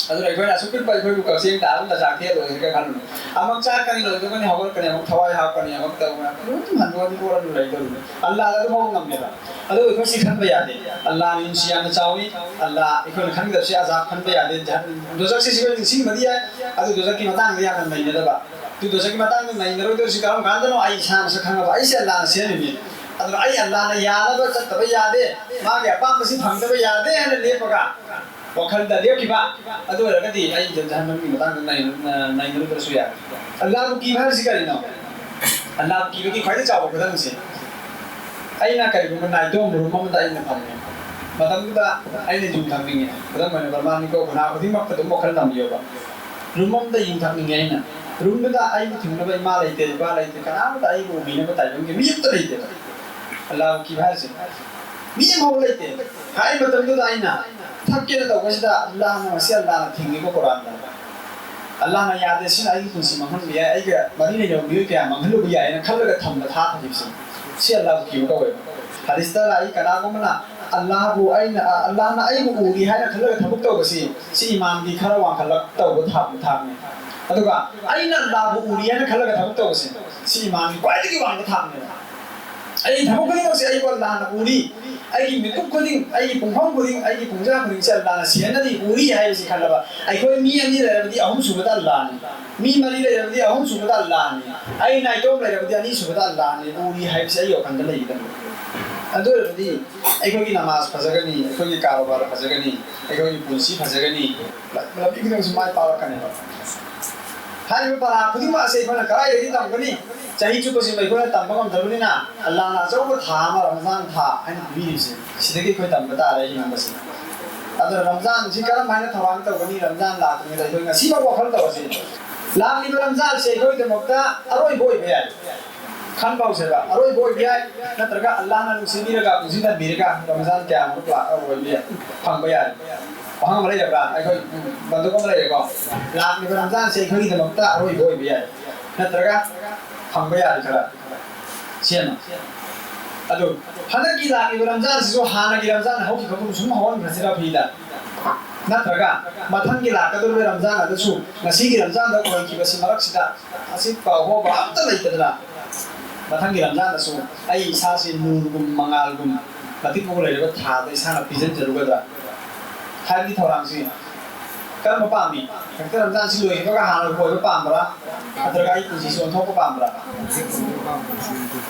ꯑꯗꯨꯅ ꯑꯩꯈꯣꯏꯅ ꯑꯁꯨꯛ ꯄꯤꯛꯄ ꯑꯩꯈꯣꯏꯕꯨ ꯀꯛꯆꯦꯡ ꯇꯥꯔꯒ ꯆꯥꯛ ꯊꯦꯛꯑ ꯂꯣꯏꯔꯦꯒ ꯈꯜꯂꯨꯅꯨ꯫ ꯑꯃꯨꯛ ꯆꯥꯛꯀꯅꯤ, ꯂꯣꯏꯗꯕꯅꯤ, ꯍꯧꯒꯠꯀꯅꯤ, ꯑꯃꯨꯛ ꯊꯋꯥꯏ ꯍꯥꯞꯀꯅꯤ, ꯑꯃꯨꯛ ꯇꯧꯒꯅꯤ, ꯑꯗꯨꯝ ꯍꯟꯗꯣꯛꯑꯗꯤ ꯂꯣꯏꯔ ꯂꯩꯗꯧꯔꯤꯅꯤ꯫ ꯑꯜꯂꯥꯗ ꯑꯗꯨ ꯐꯥꯎ ꯉꯝꯃꯦꯕ꯫ ꯑꯗꯨ ꯑꯩꯈꯣꯏ ꯁꯤ ꯈꯟꯕ ꯌꯥꯗꯦ꯫ ꯑꯜꯂꯥꯅ ꯌꯨꯝꯁꯤ ꯌꯥꯝꯅ ꯆꯥꯎꯏ꯫ ꯑꯜꯂꯥ ꯑꯩꯈꯣꯏꯅ ꯈꯟꯒꯗꯕꯁꯤ ꯑꯖꯥꯕ ꯈꯟꯕ ꯌꯥꯗꯦ꯫ ꯖꯍꯟ-, ꯗꯣꯖꯈꯁꯤ ꯁꯤꯈꯣꯏ ꯅꯤꯡꯁꯤꯡꯕꯗꯤ ꯌꯥꯏ, ꯑꯗꯨ ꯗꯣꯖꯈꯀꯤ ꯃꯇꯥꯡꯗ ꯌꯥꯝꯅ ꯅꯩꯅꯗꯕ꯫ ꯑꯗꯨ ꯗꯣꯖꯈꯀꯤ ꯃꯇꯥꯡꯗ ꯅꯩꯅꯔꯣꯏꯗꯧꯔꯤꯁꯤ ꯀꯔꯝ ꯀꯥꯟꯗꯅꯣ? ꯑꯩ ꯏꯁꯥ ꯃꯁꯛ ꯈꯪꯉꯕ, ꯑꯩꯁꯦ ꯑꯜꯂꯥꯅ ꯁꯦꯝꯃꯤꯅꯤ꯫ ꯑꯗꯨꯅ ꯑꯩ ꯑꯜꯂꯥꯅ ꯌꯥꯅꯕ ꯆꯠꯇꯕ ꯌꯥꯗꯦ, ꯃꯥꯒꯤ ꯑꯄꯥꯝꯕꯁꯤ ꯐꯪꯗꯕ ꯌꯥꯗꯦ ꯍꯥꯏꯅ ꯂꯦꯞꯄꯒ ꯋꯥꯈꯜꯗ ꯂꯦꯞꯈꯤꯕ꯫ ꯑꯗꯨ ꯑꯣꯏꯔꯒꯗꯤ ꯑꯩ ꯖꯍꯟꯅꯝꯒꯤ ꯃꯇꯥꯡꯗ ꯅꯩꯅ-, ꯅꯩꯅꯔꯨꯗ꯭ꯔꯁꯨ ꯌꯥꯔꯦ꯫ ꯑꯜꯂꯥꯕꯨ ꯀꯤꯕ ꯍꯥꯏꯕꯁꯤ ꯀꯔꯤꯅꯣ? ꯑꯜꯂꯥꯕꯨ ꯀꯤꯕꯒꯤ ꯈ꯭ꯋꯥꯏꯗꯒꯤ ꯆꯥꯎꯕ ꯈꯨꯗꯝꯁꯤ, ꯑꯩꯅ ꯀꯔꯤꯒꯨꯝꯕ ꯅꯥꯏꯇꯣꯝ ꯔꯨꯝ ꯑꯃꯗ ꯑꯩꯅ ꯐꯝꯃꯦ꯫ ꯃꯇꯝꯗꯨꯗ ꯑꯩꯅ ꯌꯨ ꯊꯛꯅꯤꯡꯉꯦ꯫ ꯈꯨꯗꯝ ꯑꯣꯏꯅ ꯕꯔꯃꯥꯅꯤꯀꯣ, ꯒꯨꯅꯥ ꯈꯨꯗꯤꯡꯃꯛꯇ ꯑꯗꯨꯝ ꯋꯥꯈꯜ ꯊꯝꯕꯤꯌꯣꯕ꯫ ꯔꯨꯝ ꯑꯃꯗ ꯌꯨ ꯊꯛꯅꯤꯡꯉꯦ ꯑꯩꯅ꯫ ꯔꯨꯝꯗꯨꯗ ꯑꯩꯕꯨ ꯊꯤꯡꯅꯕ ꯏꯃꯥ ꯂꯩꯇꯦ, ꯏꯄꯥ ꯂꯩꯇꯦ, ꯀꯅꯥꯝꯇ ꯑꯩꯕꯨ ꯎꯕꯤꯅꯕ ꯇꯥꯏꯕꯪꯒꯤ ꯃꯤ ꯑꯃꯠꯇ ꯂꯩꯇꯦꯕ꯫ ꯑꯜꯂꯥꯍꯕꯨ ꯀꯤꯕ ꯍꯥꯏꯔꯤꯁꯦ ꯃꯤ ꯑꯃꯐꯥꯎ ꯂꯩꯇꯦ꯫ ꯍꯥꯏꯔꯤ ꯃꯇꯝꯗꯨꯗ ꯑꯩꯅ ꯊꯛꯀꯦꯅ ꯇꯧꯕꯁꯤꯗ ꯑꯜꯂꯥꯍꯅ, ꯃꯁꯤ ꯑꯜꯂꯥꯍꯅ ꯊꯤꯡꯉꯤꯀꯣ ꯀꯨꯔꯥꯟꯗ꯫ ꯑꯜꯂꯥꯍꯅ ꯌꯥꯗꯦ, ꯁꯤꯅ ꯑꯩꯒꯤ ꯄꯨꯟꯁꯤ ꯃꯥꯡꯍꯟꯕ ꯌꯥꯏ, ꯑꯩꯒ ꯃꯔꯤ ꯂꯩꯅꯕ ꯃꯤꯑꯣꯏ ꯀꯌꯥ ꯃꯥꯡꯍꯜꯂꯨꯕ ꯌꯥꯏ ꯍꯥꯏꯅ ꯈꯜꯂꯒ ꯊꯝꯕ ꯊꯥꯊꯈꯤꯕꯁꯦ, ꯁꯤ ꯑꯜꯂꯥꯍꯕꯨ ꯀꯤꯕ ꯀꯧꯋꯦꯕ꯫ ꯍꯗꯤꯁꯇ ꯂꯥꯛꯏ, ꯀꯅꯥꯒꯨꯝꯕꯅ ꯑꯜꯂꯥꯍꯕꯨ ꯑꯩꯅ, ꯑ, ꯑꯜꯂꯥꯍꯅ ꯑꯩꯕꯨ ꯎꯔꯤ ꯍꯥꯏꯅ ꯈꯜꯂꯒ ꯊꯕꯛ ꯇꯧꯕꯁꯤ, ꯁꯤ ꯏꯃꯥꯟꯒꯤ ꯈꯔ ꯋꯥꯡꯈꯠꯂꯛ ꯇꯧꯕ ꯊꯥꯛ-, ꯊꯥꯛꯅꯤ꯫ ꯑꯗꯨꯒ ꯑꯩꯅ ꯑꯜꯂꯥꯍꯕꯨ ꯎꯔꯤ ꯍꯥꯏꯅ ꯈꯜꯂꯒ ꯊꯕꯛ ꯇꯧꯕꯁꯤ, ꯁꯤ ꯏꯃꯥꯟꯒꯤ ꯈ꯭ꯋꯥꯏꯗꯒꯤ ꯋꯥꯡꯕ ꯊꯥꯛꯅꯦꯕ꯫ ꯑꯩꯒꯤ ꯊꯕꯛ ꯈꯨꯗꯤꯡꯃꯛꯁꯦ ꯑꯩꯕꯨ ꯑꯜꯂꯥꯍꯅ ꯎꯔꯤ꯫ ꯑꯩꯒꯤ ꯃꯤꯀꯨꯞ ꯈꯨꯗꯤꯡ, ꯑꯩꯒꯤ ꯄꯨꯡꯐꯝ ꯈꯨꯗꯤꯡ, ꯑꯩꯒꯤ ꯄꯨꯡꯖꯥ ꯈꯨꯗꯤꯡꯁꯦ ꯑꯜꯂꯥꯍꯅ ꯁꯤꯍꯟꯅꯔꯤ, ꯎꯔꯤ ꯍꯥꯏꯕꯁꯤ ꯈꯜꯂꯕ, ꯑꯩꯈꯣꯏ ꯃꯤ ꯑꯅꯤ ꯂꯩꯔꯕꯗꯤ ꯑꯍꯨꯝꯁꯨꯕꯗ ꯑꯜꯂꯥꯍꯅꯤ, ꯃꯤ ꯃꯔꯤ ꯂꯩꯔꯕꯗꯤ ꯑꯍꯨꯝꯁꯨꯕꯗ ꯑꯜꯂꯥꯍꯅꯤ, ꯑꯩ ꯅꯥꯏꯇꯣꯝ ꯂꯩꯔꯕꯗꯤ ꯑꯅꯤꯁꯨꯕꯗ ꯑꯜꯂꯥꯍꯅꯤ ꯎꯔꯤ ꯍꯥꯏꯕꯁꯤ ꯑꯩꯒꯤ ꯋꯥꯈꯜꯗ ꯂꯩꯒꯗꯕꯅꯤ꯫ ꯑꯗꯨ ꯑꯣꯏꯔꯕꯗꯤ ꯑꯩꯈꯣꯏꯒꯤ ꯅꯃꯥꯖ ꯐꯖꯒꯅꯤ, ꯑꯩꯈꯣꯏꯒꯤ ꯀꯥꯔꯣꯕꯥꯔ ꯐꯖꯒꯅꯤ, ꯑꯩꯈꯣꯏꯒꯤ ꯄꯨꯟꯁꯤ ꯐꯖꯒꯅꯤ, ꯂꯝꯕꯤ ꯈꯨꯗꯤꯡꯃꯛꯁꯨ ꯃꯥꯏ ꯄꯥꯛꯂꯛꯀꯅꯦꯕ꯫ ꯍꯥꯏꯔꯤꯕ ꯄꯔꯥ ꯈꯨꯗꯤꯡꯃꯛ ꯑꯁꯤ ꯑꯩꯈꯣꯏꯅ ꯀꯗꯥꯏꯗꯒꯤ ꯇꯝꯒꯅꯤ? ꯆꯍꯤ ꯆꯨꯞꯄꯁꯤꯃ ꯑꯩꯈꯣꯏꯅ ꯇꯝꯕ ꯉꯝꯗ꯭ꯔꯕꯅꯤꯅ, ꯑꯜꯂꯥꯍꯅ ꯑꯆꯧꯕ ꯊꯥ ꯑꯃ, ꯔꯝꯖꯥꯟ ꯊꯥ ꯍꯥꯏꯅ ꯄꯤꯕꯤꯔꯤꯕꯁꯦ, ꯁꯤꯗꯒꯤ ꯑꯩꯈꯣꯏ ꯇꯝꯕ ꯇꯥꯔꯦ ꯍꯤꯡꯕꯁꯦ꯫ ꯑꯗꯨꯅ ꯔꯝꯖꯥꯟꯁꯤ ꯀꯔꯝ ꯍꯥꯏꯅ ꯊꯧꯔꯥꯡ ꯇꯧꯒꯅꯤ? ꯔꯝꯖꯥꯟ ꯂꯥꯛꯇ꯭ꯔꯤꯉꯩꯗ ꯑꯩꯈꯣꯏ ꯉꯁꯤꯃꯛ ꯋꯥꯈꯜ ꯇꯧꯔꯁꯤ꯫ ꯂꯥꯛꯂꯤꯕ ꯔꯝꯖꯥꯟꯁꯦ ꯑꯩꯈꯣꯏꯒꯤꯗꯃꯛꯇ ꯑꯔꯣꯏꯕ ꯑꯣꯏꯕ ꯌꯥꯏ꯫ ꯈꯟꯕ ꯍꯧꯁꯦꯕ, ꯑꯔꯣꯏꯕ ꯑꯣꯏꯕ ꯌꯥꯏ, ꯅꯠꯇ꯭ꯔꯒ ꯑꯜꯂꯥꯍꯅ ꯅꯨꯡꯁꯤꯕꯤꯔꯒ ꯄꯨꯟꯁꯤ ꯊꯝꯕꯤꯔꯒ ꯔꯝꯖꯥꯟ ꯀꯌꯥꯃꯔꯨꯛ ꯂꯥꯛꯑꯒ ꯑꯣꯏꯕ ꯌꯥꯏ, ꯐꯪꯕ ꯌꯥꯏ꯫ ꯋꯥꯍꯪ ꯑꯃ ꯂꯩꯔꯕ꯭ꯔꯥ? ꯑꯩꯈꯣꯏ ꯕꯟꯗꯨꯞ ꯑꯃ ꯂꯩꯔꯦꯀꯣ꯫ ꯂꯥꯛꯂꯤꯕ ꯔꯝꯖꯥꯟꯁꯦ ꯑꯩꯈꯣꯏꯒꯤꯗꯃꯛꯇ ꯑꯔꯣꯏꯕ ꯑꯣꯏꯕ ꯌꯥꯏ, ꯅꯠꯇ꯭ꯔꯒ ꯐꯪꯕ ꯌꯥꯔꯦ ꯈꯔ ꯁꯦꯝꯃ꯫ ꯑꯗꯨ ꯍꯟꯗꯛꯀꯤ ꯂꯥꯛꯂꯤꯕ ꯔꯝꯖꯥꯟꯁꯤꯁꯨ ꯍꯥꯟꯅꯒꯤ ꯔꯝꯖꯥꯟ ꯍꯧꯈꯤꯕꯒꯨꯝ ꯁꯨꯝ ꯍꯧꯍꯟꯈ꯭ꯔꯁꯤꯔ ꯐꯤꯗ? ꯅꯠꯇ꯭ꯔꯒ ꯃꯊꯪꯒꯤ ꯂꯥꯛꯀꯗꯧꯔꯤꯕ ꯔꯝꯖꯥꯟ ꯑꯗꯨꯁꯨ ꯉꯁꯤꯒꯤ ꯔꯝꯖꯥꯟꯗ ꯑꯣꯏꯈꯤꯕꯁꯤ ꯃꯔꯛꯁꯤꯗ ꯑꯁꯤ ꯄꯥꯎꯍꯣꯕ ꯑꯝꯇ ꯂꯩꯇꯗꯅ ꯃꯊꯪꯒꯤ ꯔꯝꯖꯥꯟꯗꯁꯨ ꯑꯩ ꯏꯁꯥꯁꯤ ꯅꯨꯔꯒꯨꯝ ꯃꯉꯥꯜꯒꯨꯝ ꯃꯇꯤꯛ ꯃꯒꯨꯟ ꯂꯩꯔꯕ ꯊꯥꯗ ꯏꯁꯥꯅ ꯄꯤꯖꯟꯖꯔꯨꯒꯗ꯭ꯔꯥ ꯍꯥꯏꯕꯒꯤ ꯊꯧꯔꯥꯡꯁꯤ ꯀꯔꯝꯕ ꯄꯥꯝꯃꯤ? ꯍꯦꯛꯇ ꯔꯝꯖꯥꯟꯁꯤ ꯂꯣꯏꯈꯤꯕꯒ ꯍꯥꯟꯅ ꯀꯣꯏꯕ ꯄꯥꯝꯕ꯭ꯔꯥ? ꯅꯠꯇ꯭ꯔꯒ ꯑꯩ ꯄꯨꯟꯁꯤꯁꯤ ꯑꯣꯟꯊꯣꯛꯄ ꯄꯥꯝꯕ꯭ꯔꯥ?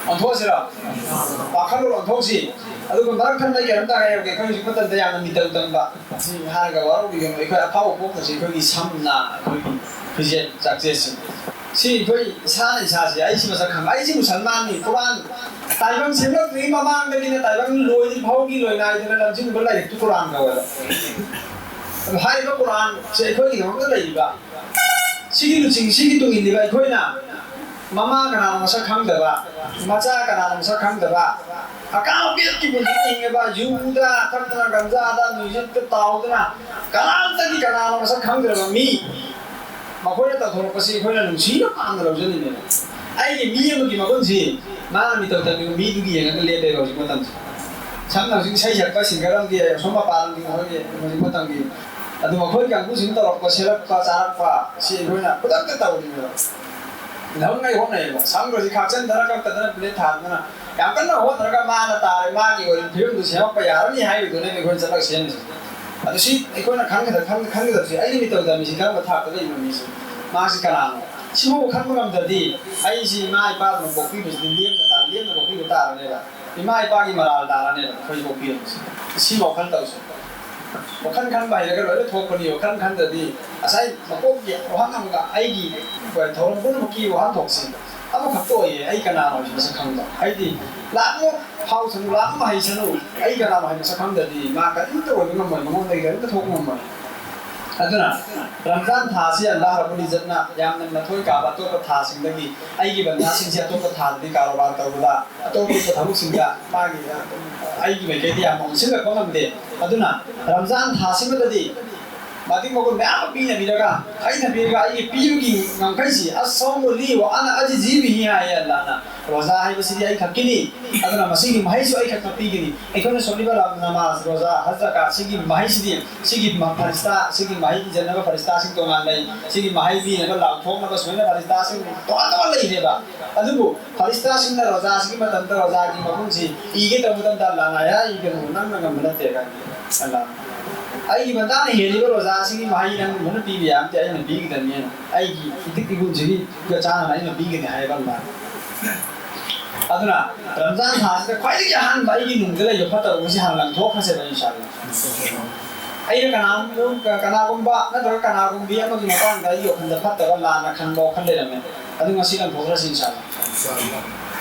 ꯑꯣꯟꯊꯣꯛꯑꯁꯤꯔꯣ? ꯋꯥꯈꯜꯂꯣꯟ ꯑꯣꯟꯊꯣꯛꯁꯤ꯫ ꯑꯗꯨꯒ ꯃꯔꯛ ꯊꯪꯕ ꯑꯩ ꯀꯩꯅꯣꯝꯇ ꯍꯥꯏꯔꯒꯦ꯫ ꯑꯩꯈꯣꯏ ꯍꯧꯖꯤꯛ ꯃꯇꯝꯗ ꯌꯥꯝꯅ ꯃꯤꯇꯧ ꯇꯝꯕ, ꯁꯤ ꯍꯥꯏꯔꯒ ꯋꯥꯔꯧꯕꯤꯒꯅꯨ, ꯑꯩꯈꯣꯏ ꯑꯐꯥꯎꯕ ꯄꯣꯛꯄꯁꯤ ꯑꯩꯈꯣꯏꯒꯤ ꯁꯝꯅ ꯑꯩꯈꯣꯏꯒꯤ ꯐꯤꯖꯦꯠ ꯆꯥꯛꯆꯦꯠꯁꯤ꯫ ꯁꯤ ꯑꯩꯈꯣꯏ ꯏꯁꯥꯅ ꯏꯁꯥꯁꯦ, ꯑꯩꯁꯤ ꯃꯁꯛ ꯈꯪꯕ, ꯑꯩꯁꯤ ꯃꯨꯁꯜꯃꯥꯟꯅꯤ, ꯀꯨꯔꯥꯟ ꯇꯥꯏꯕꯪ ꯁꯦꯝꯂꯛꯇ꯭ꯔꯤꯉꯩ ꯃꯃꯥꯡꯗꯒꯤꯅ ꯇꯥꯏꯕꯪ ꯂꯣꯏꯗ꯭ꯔꯤ ꯐꯥꯎꯒꯤ ꯂꯣꯏꯅꯥꯏꯗꯅ ꯂꯝꯖꯤꯡꯕ ꯂꯥꯏꯔꯤꯛꯇꯨ ꯀꯨꯔꯥꯟ ꯀꯧꯋꯦꯕ꯫ ꯑꯗꯣ ꯍꯥꯏꯔꯤꯕ ꯀꯨꯔꯥꯟꯁꯦ ꯑꯩꯈꯣꯏꯒꯤꯗꯃꯛꯇ ꯂꯩꯔꯤꯕ ꯁꯤꯒꯤ ꯂꯨꯆꯤꯡ, ꯁꯤꯒꯤ ꯇꯨꯡ ꯏꯜꯂꯤꯕ ꯑꯩꯈꯣꯏꯅ ꯃꯃꯥ ꯀꯅꯥꯅꯣ ꯃꯁꯛ ꯈꯪꯗꯕ, ꯃꯆꯥ ꯀꯅꯥꯅꯣ ꯃꯁꯛ ꯈꯪꯗꯕ, ꯑꯀꯥ ꯑꯄꯦꯠꯀꯤ ꯄꯨꯟꯁꯤꯗ ꯍꯤꯡꯉꯕ, ꯌꯨꯗ ꯊꯛꯇꯅ, ꯒꯟꯖꯥꯗ, ꯃ꯭ꯌꯨꯖꯤꯛꯇ ꯇꯥꯎꯗꯅ, ꯀꯅꯥꯝꯇꯒꯤ ꯀꯅꯥꯅꯣ ꯃꯁꯛ ꯈꯪꯗ꯭ꯔꯕ ꯃꯤ, ꯃꯈꯣꯏꯅ ꯇꯧꯊꯣꯔꯛꯄꯁꯤ ꯑꯩꯈꯣꯏꯅ ꯅꯨꯡꯁꯤꯅ ꯄꯥꯝꯅ ꯂꯧꯖꯅꯤꯡꯉꯦꯕ꯫ ꯑꯩꯒꯤ ꯃꯤ ꯑꯃꯒꯤ ꯃꯒꯨꯟꯁꯤ ꯃꯥꯅ ꯃꯤꯇꯧ ꯇꯝꯃꯤꯕ ꯃꯤꯗꯨꯒꯤ ꯌꯦꯡꯉꯒ ꯂꯦꯞꯄꯦꯕ ꯍꯧꯖꯤꯛ ꯃꯇꯝꯁꯦ꯫ ꯁꯝꯅ ꯍꯧꯖꯤꯛ ꯏꯁꯩ ꯁꯛꯄ ꯁꯤꯡꯒꯔ ꯑꯃꯒꯤ ꯑꯁꯣꯝ ꯃꯄꯥꯟ ꯂꯝꯒꯤ ꯃꯈꯣꯏꯒꯤ ꯍꯧꯖꯤꯛ ꯃꯇꯝꯒꯤ, ꯑꯗꯨ ꯃꯈꯣꯏ ꯀꯥꯡꯕꯨꯁꯤꯡ ꯇꯧꯔꯛꯄ, ꯁꯦꯠꯂꯛꯄ, ꯆꯥꯔꯛꯄ ꯁꯤ ꯑꯩꯈꯣꯏꯅ ꯈꯨꯗꯛꯇ ꯇꯧꯔꯤꯅꯦꯕ꯫ ꯂꯧꯅꯉꯥꯏ ꯍꯣꯠꯅꯩꯌꯦꯕ꯫ ꯁꯝꯒꯁꯤ ꯈꯥꯛꯆꯟꯗꯅ ꯀꯛꯇꯗꯅ ꯕ꯭ꯂꯦꯗ ꯊꯥꯗꯅ ꯌꯥꯝ ꯀꯟꯅ ꯍꯣꯠꯅꯔꯒ ꯃꯥꯅ ꯇꯥꯔꯦ, ꯃꯥꯒꯤ ꯑꯣꯏꯔꯤꯕ ꯐꯤꯕꯝꯗꯨ ꯁꯦꯝꯃꯛꯄ ꯌꯥꯔꯅꯤ ꯍꯥꯏꯕꯗꯨꯅꯦꯕ ꯑꯩꯈꯣꯏꯅ ꯆꯠꯂꯒ ꯁꯦꯝꯃꯤꯁꯦ꯫ ꯑꯗꯨ ꯁꯤ ꯑꯩꯈꯣꯏꯅ ꯈꯪꯒꯗ-, ꯈꯪ-, ꯈꯪꯒꯗꯕꯁꯤ ꯑꯩꯅ ꯃꯤꯇꯧ ꯇꯝꯃꯤꯁꯤ ꯀꯔꯝꯕ ꯊꯥꯛꯇ ꯂꯩꯕ ꯃꯤꯁꯤ, ꯃꯥꯁꯤ ꯀꯅꯥꯅꯣ? ꯁꯤꯐꯥꯎꯕ ꯈꯟꯕ ꯉꯝꯗ꯭ꯔꯗꯤ ꯑꯩꯁꯤ ꯏꯃꯥ ꯏꯄꯥꯗꯨꯅ ꯄꯣꯛꯄꯤꯕꯁꯤꯗꯤ ꯂꯦꯝꯅ ꯇꯥ-, ꯂꯦꯝꯅ ꯄꯣꯛꯄꯤꯕ ꯇꯥꯔꯅꯦꯕ꯫ ꯏꯃꯥ ꯏꯄꯥꯒꯤ ꯃꯔꯥꯜ ꯇꯥꯔꯅꯦꯕ ꯑꯩꯈꯣꯏ ꯄꯣꯛꯄꯤꯔꯝꯕꯁꯦ꯫ ꯁꯤ ꯋꯥꯈꯜ ꯇꯧꯁꯦ꯫ ꯋꯥꯈꯜ ꯈꯟꯕ ꯍꯩꯔꯒ ꯂꯣꯏꯅ ꯊꯣꯛꯄꯅꯤ꯫ ꯋꯥꯈꯜ ꯈꯟꯗ꯭ꯔꯗꯤ ꯉꯁꯥꯏ ꯃꯀꯣꯛꯀꯤ ꯋꯥꯍꯪ ꯑꯃꯒ ꯑꯩꯒꯤ ꯊꯧꯔꯝ ꯄꯨꯝꯅꯃꯛꯀꯤ ꯋꯥꯍꯟꯊꯣꯛꯁꯦ ꯑꯃꯈꯛꯇ ꯑꯣꯏꯌꯦ꯫ ꯑꯩ ꯀꯅꯥꯅꯣ ꯍꯥꯏꯕꯁꯤ ꯃꯁꯛ ꯈꯪꯕ꯫ ꯍꯥꯏꯗꯤ ꯂꯥꯛ ꯑꯃ ꯐꯥꯎꯁꯅꯨ, ꯂꯥꯛ ꯑꯃ ꯍꯩꯁꯅꯨ, ꯑꯩ ꯀꯅꯥꯅꯣ ꯍꯥꯏꯕ ꯃꯁꯛ ꯈꯪꯗ꯭ꯔꯗꯤ ꯃꯥ ꯀꯔꯤꯝꯇ ꯑꯣꯏꯕ ꯉꯝꯃꯣꯏ, ꯃꯉꯣꯟꯗꯒꯤ ꯀꯔꯤꯝꯇ ꯊꯣꯛꯄ ꯉꯝꯃꯣꯏ꯫ ꯑꯗꯨꯅ ꯔꯝꯖꯥꯟ ꯊꯥꯁꯤ ꯑꯜꯂꯥꯍ ꯔꯕꯨꯜ ꯏꯖꯠꯅ ꯌꯥꯝꯅ ꯃꯊꯣꯏ ꯀꯥꯕ ꯑꯇꯣꯞꯄ ꯊꯥꯁꯤꯡꯗꯒꯤ, ꯑꯩꯒꯤ ꯕꯟꯗꯥꯁꯤꯡꯁꯦ ꯑꯇꯣꯞꯄ ꯊꯥꯗꯗꯤ ꯀꯥꯔꯣꯕꯥꯔ ꯇꯧꯕꯗ, ꯑꯇꯣꯞ ꯑꯇꯣꯞꯄ ꯊꯕꯛꯁꯤꯡꯗ ꯃꯥꯒꯤ, ꯑꯩꯒꯤ ꯃꯥꯏꯀꯩꯗ ꯌꯥꯝꯅ ꯑꯣꯟꯁꯤꯜꯂꯛꯄ ꯉꯝꯗꯦ꯫ ꯑꯗꯨꯅ ꯔꯝꯖꯥꯟ ꯊꯥꯁꯤꯃꯗꯗꯤ ꯃꯇꯤꯛ ꯃꯒꯨꯟ ꯃꯌꯥꯝ ꯑꯃ ꯄꯤꯅꯕꯤꯔꯒ, ꯍꯩꯅꯕꯤꯔꯒ ꯑꯩꯒꯤ ꯄꯤꯕꯒꯤ ꯉꯝꯈꯩꯁꯤ "ꯑꯁꯧꯃꯨ ꯂꯤ ꯋꯥ ꯑꯅ ꯑꯖꯤꯖꯤ ꯕꯤꯍꯤ" ꯍꯥꯏꯌꯦ ꯑꯜꯂꯥꯍꯅ꯫ ꯔꯣꯖꯥ ꯍꯥꯏꯕꯁꯤꯗꯤ ꯑꯩ ꯈꯛꯀꯤꯅꯤ, ꯑꯗꯨꯅ ꯃꯁꯤꯒꯤ ꯃꯍꯩꯁꯨ ꯑꯩ ꯈꯛꯇ ꯄꯤꯒꯅꯤ꯫ ꯑꯩꯈꯣꯏꯅ ꯁꯣꯜꯂꯤꯕ ꯔꯝ-, ꯅꯃꯥꯖ, ꯔꯣꯖꯥ, ꯍꯖ, ꯖꯀꯥꯠ ꯁꯤꯒꯤ ꯃꯍꯩꯁꯤꯗꯤ ꯁꯤꯒꯤ ꯃ-, ꯐꯔꯤꯁꯇꯥ, ꯁꯤꯒꯤ ꯃꯍꯩ ꯏꯖꯅꯕ ꯐꯔꯤꯁꯇꯥꯁꯤꯡ ꯇꯣꯉꯥꯟ ꯂꯩ, ꯁꯤꯒꯤ ꯃꯍꯩ ꯄꯤꯅꯕ ꯂꯥꯎꯊꯣꯛꯅꯕ ꯁꯨꯃꯥꯏꯅ ꯐꯔꯤꯁꯇꯥꯁꯤꯡ ꯇꯣꯉꯥꯟ ꯇꯣꯉꯥꯟ ꯂꯩꯔꯦꯕ꯫ ꯑꯗꯨꯕꯨ ꯐꯔꯤꯁꯇꯥꯁꯤꯡꯅ ꯔꯣꯖꯥꯁꯤꯒꯤ ꯃꯇꯝꯗ ꯔꯣꯖꯥꯒꯤ ꯃꯒꯨꯟꯁꯤ ꯏꯒꯦ ꯇꯧꯕ ꯃꯇꯝꯗ ꯑꯜꯂꯥꯍꯅ "ꯌꯥ ꯏꯒꯅꯨ, ꯅꯪꯅ ꯉꯝꯕ ꯅꯠꯇꯦ" ꯀꯥꯏꯅ꯫ ꯑꯜꯂꯥꯍ, "ꯑꯩꯒꯤ ꯕꯟꯗꯥꯅ ꯍꯦꯜꯂꯤꯕ ꯔꯣꯖꯥꯁꯤꯒꯤ ꯃꯍꯩ ꯅꯪ ꯂꯣꯏꯅ ꯄꯤꯕ ꯌꯥꯕ ꯅꯠꯇꯦ, ꯑꯩꯅ ꯄꯤꯒꯗꯕꯅꯦꯅ, ꯑꯩꯒꯤ ꯏꯊꯤꯛ ꯏꯒꯨꯟꯁꯤꯒ ꯆꯥꯟꯅꯅ ꯑꯩꯅ ꯄꯤꯒꯅꯤ" ꯍꯥꯏꯕ ꯑꯜꯂꯥꯍꯅ꯫ ꯑꯗꯨꯅ ꯔꯝꯖꯥꯟ ꯊꯥꯁꯤꯗ ꯈ꯭ꯋꯥꯏꯗꯒꯤ ꯑꯍꯥꯟꯕ ꯑꯩꯒꯤ ꯅꯨꯡꯗ ꯂꯩꯕ ꯐꯠꯇꯕꯁꯤ ꯍꯥꯟꯅ ꯂꯪꯊꯣꯛꯈ꯭ꯔꯁꯦꯕ, ꯏꯟꯁꯥ ꯑꯜꯂꯥꯍ꯫ ꯑꯩꯅ ꯀꯅꯥꯒꯨꯝꯕ, ꯀꯅꯥꯒꯨꯝꯕ ꯅꯠꯇ꯭ꯔꯒ ꯀꯅꯥꯒꯨꯝꯕꯤ ꯑꯃꯒꯤ ꯃꯇꯥꯡꯗ ꯑꯩꯒꯤ ꯋꯥꯈꯜꯗ ꯐꯠꯇꯕ ꯂꯥꯟꯅ ꯈꯟꯕ ꯋꯥꯈꯜ ꯂꯩꯔꯝꯃꯦ, ꯑꯗꯨ ꯉꯁꯤ ꯂꯪꯊꯣꯛꯈ꯭ꯔꯁꯤ, ꯏꯟꯁꯥ ꯑꯜꯂꯥꯍ꯫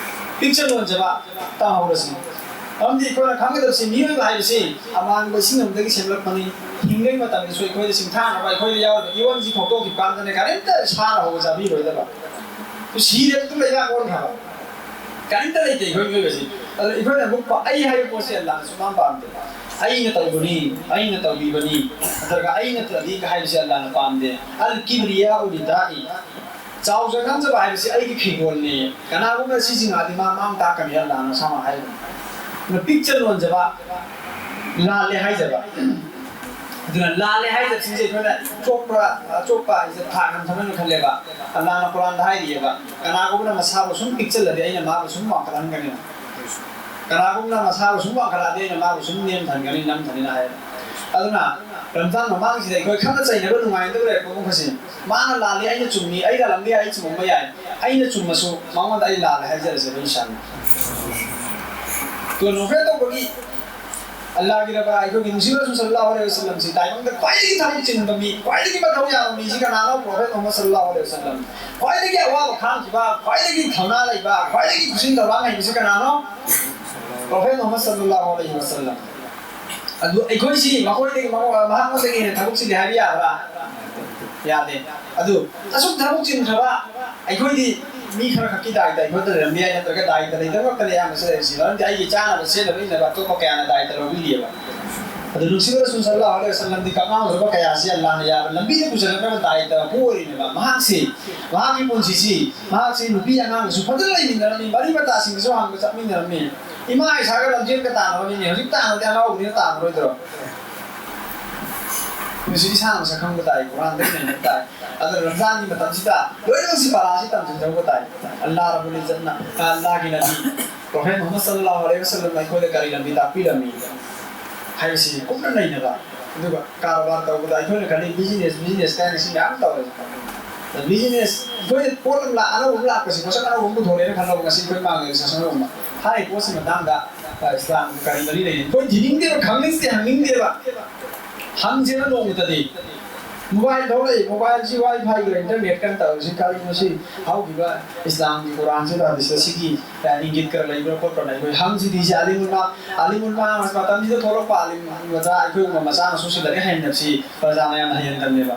ꯄꯤꯛꯆꯔ ꯂꯣꯟꯖꯕ ꯇꯝꯍꯧꯔꯁꯤ꯫ ꯃꯔꯝꯗꯤ ꯑꯩꯈꯣꯏꯅ ꯈꯪꯒꯗꯕꯁꯤ, ꯃꯤꯑꯣꯏꯕ ꯍꯥꯏꯕꯁꯤ ꯑꯃꯥꯡꯕ ꯏꯁꯤꯡ ꯑꯃꯗꯒꯤ ꯁꯦꯝꯂꯛꯄꯅꯤ꯫ ꯍꯤꯡꯕꯒꯤ ꯃꯇꯝꯗꯁꯨ ꯑꯩꯈꯣꯏꯗ ꯁꯤꯡꯊꯥꯅꯕ, ꯑꯩꯈꯣꯏꯗ ꯌꯥꯎꯔꯤꯕ ꯏꯌꯣꯟꯁꯤ ꯈꯣꯛꯇꯣꯛꯈꯤꯕ ꯀꯥꯟꯗꯅꯦ ꯀꯔꯤꯝꯇ ꯁꯥꯅ ꯍꯧꯕ ꯆꯥꯕꯤꯔꯣꯏꯗꯕ꯫ ꯁꯤꯔꯦ, ꯑꯗꯨꯝ ꯂꯩꯕꯥꯛ ꯑꯣꯟꯈ꯭ꯔꯕ꯫ ꯀꯔꯤꯝꯇ ꯂꯩꯇꯦ ꯑꯩꯈꯣꯏ ꯃꯤꯑꯣꯏꯕꯁꯤ꯫ ꯑꯗꯣ ꯑꯩꯈꯣꯏꯅ ꯑꯃꯨꯛ ꯄ-, "ꯑꯩ" ꯍꯥꯏꯕ ꯄꯣꯠꯁꯦ ꯑꯜꯂꯥꯍꯅ ꯁꯨꯛꯄꯥꯝ ꯄꯥꯝꯗꯦ꯫ "ꯑꯩꯅ ꯇꯧꯕꯅꯤ, ꯑꯩꯅ ꯇꯧꯕꯤꯕꯅꯤ, ꯅꯠꯇ꯭ꯔꯒ ꯑꯩ ꯅꯠꯇ꯭ꯔꯗꯤ" ꯍꯥꯏꯕꯁꯦ ꯑꯜꯂꯥꯍꯅ ꯄꯥꯝꯗꯦ꯫ "ꯑꯜ ꯀꯤꯕ꯭ꯔꯤꯌꯥ ꯎ ꯔꯤꯗꯥꯏ", ꯆꯥꯎꯖ ꯉꯝꯖꯕ ꯍꯥꯏꯕꯁꯤ ꯑꯩꯒꯤ ꯐꯤꯔꯣꯜꯅꯤ꯫ ꯀꯅꯥꯒꯨꯝꯕꯅ ꯁꯤꯁꯤꯡꯉꯛꯑꯗꯤ ꯃꯥ ꯃꯥꯡ ꯇꯥꯛꯀꯅꯤ, ꯑꯜꯂꯥꯍꯅ ꯁꯥꯃ ꯍꯥꯏꯕꯅꯤ꯫ ꯑꯗꯨꯅ ꯄꯤꯛꯆ ꯂꯣꯟꯖꯕ, ꯂꯥꯜꯂꯦ ꯍꯥꯏꯖꯕ꯫ ꯑꯗꯨꯅ ꯂꯥꯜꯂꯦ ꯍꯥꯏꯗꯕꯁꯤꯡꯁꯦ ꯑꯩꯈꯣꯏꯅ ꯑꯆꯣꯞꯄ, ꯑꯆꯣꯞꯄ ꯍꯥꯏꯁꯦ ꯊꯥꯛ ꯍꯟꯊꯅ ꯈꯜꯂꯦꯕ꯫ ꯑꯜꯂꯥꯍꯅ ꯀꯨꯔꯥꯟꯗ ꯍꯥꯏꯔꯤꯑꯕ, "ꯀꯅꯥꯒꯨꯝꯕꯅ ꯃꯁꯥꯕꯨ ꯁꯨꯝ ꯄꯤꯛꯆꯜꯂꯗꯤ ꯑꯩꯅ ꯃꯥꯕꯨ ꯁꯨꯝ ꯋꯥꯡꯈꯠꯍꯟꯒꯅꯤ꯫ ꯀꯅꯥꯒꯨꯝꯕꯅ ꯃꯁꯥꯕꯨ ꯁꯨꯝ ꯋꯥꯡꯈꯠꯂꯛꯑꯗꯤ ꯑꯩꯅ ꯃꯥꯕꯨ ꯁꯨꯝ ꯅꯦꯝꯊꯍꯟꯒꯅꯤ, ꯅꯝꯊꯅꯤꯅ" ꯍꯥꯏꯌꯦꯕ꯫ ꯑꯗꯨꯅ ꯔꯝꯖꯥꯟ ꯃꯃꯥꯡꯁꯤꯗ ꯑꯩꯈꯣꯏ ꯈꯠꯅ ꯆꯩꯅꯕ ꯅꯨꯡꯉꯥꯏꯅꯗꯕ ꯂꯩꯔꯛꯄ ꯃꯈꯩꯁꯦ, "ꯃꯥꯅ ꯂꯥꯜꯂꯤ, ꯑꯩꯅ ꯆꯨꯝꯃꯤ, ꯑꯩ ꯂꯥꯜꯂꯝꯕ ꯌꯥꯏ, ꯑꯩ ꯆꯨꯝꯃꯝꯕ ꯌꯥꯏ, ꯑꯩꯅ ꯆꯨꯝꯃꯁꯨ ꯃꯉꯣꯟꯗ ꯑꯩ ꯂꯥꯜꯂꯦ ꯍꯥꯏꯖꯔꯁꯦꯕ, ꯏꯟꯁꯥ ꯑꯜꯂꯥꯍ"꯫ ꯑꯗꯨꯒ ꯅꯣꯐꯦꯜ ꯇꯧꯕꯒꯤ ꯑꯜꯂꯥꯍꯒꯤ ꯔꯕꯥ, ꯑꯩꯈꯣꯏꯒꯤ ꯅꯨꯡꯁꯤꯕ ꯔꯁꯨꯜ ꯁꯜꯂꯜꯂꯥꯍꯨ ꯑꯂꯩꯍꯤ ꯋꯁꯜꯂꯝꯁꯤ ꯇꯥꯏꯕꯪꯗ ꯈ꯭ꯋꯥꯏꯗꯒꯤ ꯊꯕꯛ ꯆꯤꯟꯕ ꯃꯤ, ꯈ꯭ꯋꯥꯏꯗꯒꯤ ꯃꯊꯧ ꯌꯥꯕ ꯃꯤꯁꯤ ꯀꯅꯥꯅꯣ? ꯄ꯭ꯔꯣꯐꯦꯠ ꯃꯨꯍꯝꯃꯗ ꯁꯜꯂꯜꯂꯥꯍꯨ ꯑꯂꯩꯍꯤ ꯋꯁꯜꯂꯝ꯫ ꯈ꯭ꯋꯥꯏꯗꯒꯤ ꯑꯋꯥꯕ ꯈꯥꯡꯈꯤꯕ, ꯈ꯭ꯋꯥꯏꯗꯒꯤ ꯊꯧꯅꯥ ꯂꯩꯕ, ꯈ꯭ꯋꯥꯏꯗꯒꯤ ꯈꯨꯁꯤꯟ ꯊꯧꯔꯥꯡ ꯍꯩꯕꯁꯤ ꯀꯅꯥꯅꯣ? ꯄ꯭ꯔꯣꯐꯦꯠ ꯃꯨꯍꯝꯃꯗ ꯁꯜꯂꯜꯂꯥꯍꯨ ꯑꯂꯩꯍꯤ ꯋꯁꯜꯂꯝ꯫ ꯑꯗꯨ ꯑꯩꯈꯣꯏꯁꯤ ꯃꯈꯣꯏꯗꯒꯤ, ꯃꯉꯣ-, ꯃꯍꯥꯛꯉꯣꯟꯗꯒꯤ ꯍꯦꯟꯅ ꯊꯕꯛ ꯆꯤꯜꯂꯤ ꯍꯥꯏꯕ ꯌꯥꯕ꯭ꯔꯥ? ꯌꯥꯗꯦ꯫ ꯑꯗꯨ ꯑꯁꯨꯛ ꯊꯕꯛ ꯆꯤꯟꯈ꯭ꯔꯕ ꯑꯩꯈꯣꯏꯗꯤ ꯃꯤ ꯈꯔ ꯈꯛꯀꯤ ꯗꯥꯏꯇ ꯑꯩꯈꯣꯏꯗ ꯂꯩꯔꯝꯕ ꯌꯥꯏ, ꯅꯠꯇ꯭ꯔꯒ ꯗꯥꯏꯇ ꯂꯩꯇꯕ ꯉꯥꯛꯇꯅꯤ ꯑꯌꯥꯝꯕꯁꯦ ꯂꯩꯔꯤꯁꯤ꯫ ꯃꯔꯝꯗꯤ ꯑꯩꯒꯤ ꯆꯥꯅꯕ ꯁꯦꯠꯅꯕ ꯏꯟꯅꯕ ꯑꯇꯣꯞꯄ ꯀꯌꯥꯅ ꯗꯥꯏꯇ ꯂꯧꯕꯤꯔꯤꯑꯕ꯫ ꯑꯗꯨ ꯅꯨꯡꯁꯤꯕ ꯔꯁꯨꯜ ꯁꯜꯂꯜꯂꯥꯍꯨ ꯑꯂꯩꯍꯤ ꯋꯁꯜꯂꯝꯗꯤ ꯀꯛꯉꯥꯎꯅꯔꯕ ꯀꯌꯥꯁꯤ ꯑꯜꯂꯥꯍꯅ ꯌꯥꯕ ꯂꯝꯕꯤꯗ ꯄꯨꯁꯤꯜꯂꯛꯅꯕ ꯗꯥꯏꯇ ꯄꯨ ꯑꯣꯏꯔꯤꯅꯦꯕ꯫ ꯃꯍꯥꯛꯁꯤ, ꯃꯍꯥꯛꯀꯤ ꯄꯨꯟꯁꯤꯁꯤ, ꯃꯍꯥꯛꯁꯤ ꯅꯨꯄꯤ ꯑꯉꯥꯡꯒꯁꯨ ꯐꯖꯅ ꯂꯩꯃꯤꯟꯅꯔꯝꯃꯤ, ꯃꯔꯤ ꯃꯇꯥꯁꯤꯡꯒꯁꯨ ꯍꯥꯟꯅ ꯆꯠꯃꯤꯟꯅꯔꯝꯃꯤ꯫ ꯏꯃꯥ ꯏꯁꯥꯒ ꯂꯝꯖꯦꯜꯒ ꯇꯥꯟꯅꯕ ꯃꯤꯅꯤ꯫ ꯍꯧꯖꯤꯛ ꯇꯥꯟꯅꯕꯗꯤ ꯑꯉꯥꯎꯕꯅꯤꯅ ꯇꯥꯟꯅꯔꯣꯏꯗ꯭ꯔꯣ? ꯃꯁꯤ ꯏꯁꯥꯅ ꯃꯁꯛ ꯈꯪꯕ ꯇꯥꯏ, ꯀꯨꯔꯥꯟꯗꯒꯤ ꯅꯩꯅꯕ ꯇꯥꯏ꯫ ꯑꯗꯨꯅ ꯔꯝꯖꯥꯟꯒꯤ ꯃꯇꯝꯁꯤꯗ ꯂꯣꯏꯅꯃꯛꯁꯤ ꯄꯔꯥꯁꯤ ꯇꯝꯁꯤꯟꯖꯧꯕ ꯇꯥꯏ꯫ ꯑꯜꯂꯥꯍ ꯔꯕꯨꯜ ꯏꯖꯠꯅ, ꯑꯜꯂꯥꯍꯒꯤ ꯅꯕꯤ ꯄ꯭ꯔꯣꯐꯦꯠ ꯃꯨꯍꯝꯃꯗ ꯁꯜꯂꯜꯂꯥꯍꯨ ꯑꯂꯩꯍꯤ ꯋꯁꯜꯂꯝꯅ ꯑꯩꯈꯣꯏꯗ ꯀꯔꯤ ꯂꯝꯕꯤ ꯇꯥꯛꯄꯤꯔꯝꯃꯤ ꯍꯥꯏꯕꯁꯤ ꯀꯨꯞꯅ ꯅꯩꯅꯕ꯫ ꯑꯗꯨꯒ ꯀꯔꯕꯥꯔ ꯇꯧꯕꯗ ꯑꯩꯈꯣꯏꯅ ꯈꯜꯂꯤ ꯕꯤꯖꯤꯅꯦꯁ, ꯕꯤꯖꯤꯅꯦꯁ ꯀꯥꯏꯅ ꯁꯤ ꯃꯌꯥꯝ ꯇꯧꯔꯦ꯫ ꯕꯤꯖꯤꯅꯦꯁ, ꯑꯩꯈꯣꯏ ꯄꯣꯠ ꯑꯃ ꯂꯥꯛ-, ꯑꯅꯧꯕ ꯑꯃ ꯂꯥꯛꯄꯁꯤ, ꯄꯣꯠꯁꯛ ꯑꯅꯧꯕ ꯑꯃ ꯄꯨꯊꯣꯔꯛꯑꯦꯅ ꯈꯜꯂꯣ, ꯉꯁꯤ ꯑꯩꯈꯣꯏ ꯃꯥꯡꯒꯦ ꯁꯥꯁꯟ ꯑꯃ꯫ ꯍꯥꯏꯔꯤꯕ ꯄꯣꯠꯁꯤ ꯃꯇꯥꯡꯗ, ꯑ, ꯏꯁꯂꯥꯝꯒ ꯀꯔꯤ ꯃꯔꯤ ꯂꯩꯅꯩ? ꯑꯩꯈꯣꯏ ꯊꯤꯅꯤꯡꯗꯦꯕ, ꯈꯪꯅꯤꯡꯗꯦ, ꯍꯪꯅꯤꯡꯗꯦꯕ꯫ ꯍꯪꯁꯦꯕ ꯅꯣꯡꯃꯇꯗꯤ꯫ ꯃꯣꯕꯥꯏꯜ ꯊꯣꯛꯂꯛꯏ, ꯃꯣꯕꯥꯏꯜꯁꯤ ꯋꯥꯏ ꯐꯥꯏꯒ ꯏꯟꯇꯔꯅꯦꯠꯀ ꯇꯧꯔꯤꯁꯤ ꯀꯔꯤꯅꯣ? ꯁꯤ ꯍꯧꯈꯤꯕ ꯏꯁꯂꯥꯝꯒꯤ ꯀꯨꯔꯥꯟꯁꯤꯗ, ꯍꯗꯤꯁꯇ ꯁꯤꯒꯤ, ꯑ, ꯏꯪꯒꯤꯠ ꯈꯔ ꯂꯩꯕ꯭ꯔꯥ ꯈꯣꯠꯄ꯭ꯔꯥ? ꯑꯩꯈꯣꯏ ꯍꯪꯁꯤꯗꯤ꯫ ꯁꯤ ꯑꯂꯤꯃꯨꯜ ꯃꯥ-, ꯑꯂꯤꯃꯨꯜ ꯃꯥ ꯃꯇꯝꯁꯤꯗ ꯊꯣꯛꯂꯛꯄ ꯑꯂꯤꯝ ꯃꯆꯥ, ꯑꯩꯈꯣꯏꯒꯨꯝꯕ ꯃꯆꯥ ꯃꯁꯨꯁꯤ ꯂꯥꯏꯔꯤꯛ ꯍꯩꯍꯟꯗꯕꯁꯤ ꯄ꯭ꯔꯖꯥꯅ ꯌꯥꯝꯅ ꯍꯩꯍꯟꯗꯕꯅꯦꯕ꯫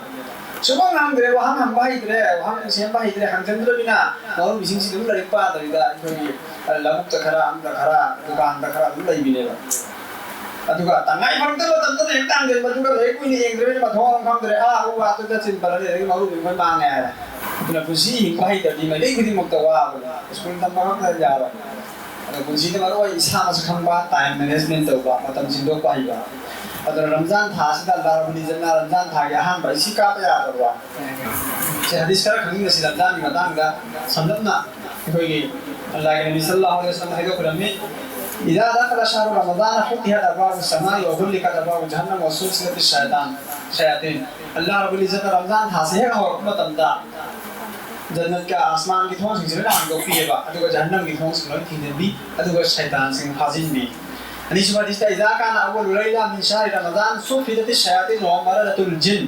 ꯁꯨꯝꯕ ꯉꯝꯗ꯭ꯔꯦ, ꯋꯥꯍꯪ ꯍꯪꯕ ꯍꯩꯇ꯭ꯔꯦ, ꯋꯥꯍꯪ ꯁꯦꯝꯕ ꯍꯩꯇ꯭ꯔꯦ, ꯍꯪꯖꯤꯟꯗ꯭ꯔꯕꯅꯤꯅ ꯃꯔꯨꯞꯁꯤꯡꯁꯤ ꯑꯗꯨꯝ ꯂꯥꯏꯔꯤꯛ ꯄꯥꯗꯕꯤꯗ ꯑꯩꯈꯣꯏꯒꯤ ꯂꯧꯕꯨꯛꯇ ꯈꯔ, ꯑꯃꯗ ꯈꯔ, ꯗꯨꯀꯥꯟꯗ ꯈꯔ ꯑꯗꯨꯝ ꯂꯩꯕꯤꯅꯦꯕ꯫ ꯑꯗꯨꯒ ꯇꯉꯥꯏ ꯐꯔꯛꯇ ꯃꯇꯝꯗ ꯂꯥꯏꯔꯤꯛ ꯇꯥꯡꯖꯟꯕꯗꯨꯒ ꯂꯥꯏꯔꯤꯛ ꯀꯨꯏꯅ ꯌꯦꯡꯗ꯭ꯔꯕꯅꯤꯅ ꯃꯊꯣꯡ ꯑꯃ ꯈꯪꯗ꯭ꯔꯦ, ꯑꯥ, ꯎ ꯋꯥꯗꯨꯗ ꯆꯤꯟ ꯄꯜꯂꯅꯤ, ꯑꯗꯒꯤ ꯃꯔꯨꯞ ꯑꯩꯈꯣꯏ ꯃꯥꯡꯉꯦ ꯍꯥꯏꯔꯦ꯫ ꯑꯗꯨꯅ ꯄꯨꯟꯁꯤ ꯍꯤꯡꯕ ꯍꯩꯇ꯭ꯔꯗꯤ ꯃꯥꯏꯀꯩ ꯈꯨꯗꯤꯡꯃꯛꯇ ꯋꯥꯕꯅꯦ꯫ ꯁ꯭ꯀꯨꯜ ꯇꯝꯕ ꯈꯛꯇ ꯌꯥꯔꯣꯏ꯫ ꯄꯨꯟꯁꯤꯗ ꯃꯔꯨ ꯑꯣꯏ ꯏꯁꯥ ꯃꯁꯛ ꯈꯪꯕ, time management ꯇꯧꯕ, ꯃꯇꯝ ꯁꯤꯟꯗꯣꯛꯄ ꯍꯩꯕ꯫ ꯑꯗꯨꯅ ꯔꯝꯖꯥꯟ ꯊꯥ ꯑꯁꯤꯗ ꯑꯜꯂꯥꯍ ꯔꯕꯨꯜ ꯏꯖꯠꯅ ꯔꯝꯖꯥꯟ ꯊꯥꯒꯤ ꯑꯍꯥꯟꯕ ꯑꯩꯁꯤ ꯀꯥꯞꯄ ꯌꯥꯗꯕ꯭ꯔꯥ? ꯁꯤ ꯍꯗꯤꯁ ꯈꯔ ꯈꯪꯃꯤꯟꯅꯁꯤ ꯔꯝꯖꯥꯟꯒꯤ ꯃꯇꯥꯡꯗ ꯁꯝꯂꯞꯅ꯫ ꯑꯩꯈꯣꯏꯒꯤ ꯑꯜꯂꯥꯍꯒꯤ ꯅꯕꯤ ꯁꯜꯂꯜꯂꯥꯍꯨ ꯑꯂꯩꯍꯤ ꯋꯁꯜꯂꯝꯅ ꯍꯥꯏꯗꯣꯛꯄꯤꯔꯝꯃꯤ, "إذا دخل شهر رمضان فتحت أبواب السماء وغلقت أبواب جهنم وسلسلة الشيطان شياطين." ꯑꯜꯂꯥꯍ ꯔꯕꯨꯜ ꯏꯖꯠꯅ ꯔꯝꯖꯥꯟ ꯊꯥꯁꯤ ꯍꯦꯛ ꯍꯧꯔꯛꯄ ꯃꯇꯝꯗ ꯖꯟꯅꯠꯀ ꯑꯁꯃꯥꯟꯒꯤ ꯊꯣꯡꯁꯤꯡꯁꯤ ꯂꯣꯏꯅ ꯍꯥꯡꯗꯣꯛꯄꯤꯑꯕ, ꯑꯗꯨꯒ ꯖꯍꯟꯅꯝꯒꯤ ꯊꯣꯡꯁꯤꯡ ꯂꯣꯏꯅ ꯊꯤꯡꯖꯤꯟꯕꯤ, ꯑꯗꯨꯒ ꯁꯩꯇꯥꯟꯁꯤꯡ ꯐꯥꯖꯤꯟꯕꯤ꯫ ꯑꯅꯤꯁꯨꯕ ꯍꯗꯤꯁꯇ, "إذا كان أول ليلة من شهر رمضان صفدت الشياطين ومردة الجن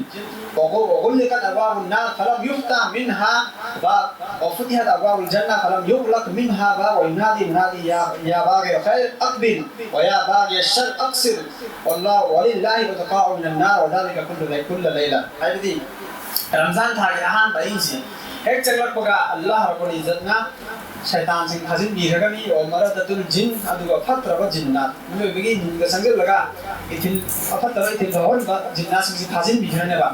وغلقت أبواب النار فلم يفتح منها باب وفتحت أبواب الجنة فلم يغلق منها باب وينادي منادي يا يا باغي الخير أقبل ويا باغي الشر أقصر والله ولله عتقاء من النار وذلك كل لي- كل ليلة." ꯍꯥꯏꯕꯗꯤ ꯔꯝꯖꯥꯟ ꯊꯥꯒꯤ ꯑꯍꯥꯟꯕ ꯑꯍꯤꯡꯁꯤ ꯍꯦꯛ ꯆꯪꯂꯛꯄꯒ ꯑꯜꯂꯥꯍ ꯔꯕꯨꯜ ꯏꯖꯠꯅ ꯁꯩꯇꯥꯟꯁꯤꯡ ꯐꯥꯖꯤꯟꯕꯤꯈ꯭ꯔꯒꯅꯤ꯫ "ꯋꯥ ꯃꯔꯗꯇꯨꯜ ꯖꯤꯟ", ꯑꯗꯨꯒ ꯐꯠꯇ꯭ꯔꯕ ꯖꯤꯟꯅꯥꯠ, ꯃꯤꯑꯣꯏꯕꯒꯤ ꯅꯨꯡꯗ ꯆꯪꯁꯤꯜꯂꯒ ꯏꯊꯤꯜ ꯑꯐꯠꯇꯕ ꯏꯊꯤꯜ ꯐꯥꯎꯍꯟꯕ ꯖꯤꯟꯅꯥꯠꯁꯤꯡꯁꯤ ꯐꯥꯖꯤꯟꯕꯤꯈ꯭ꯔꯅꯦꯕ꯫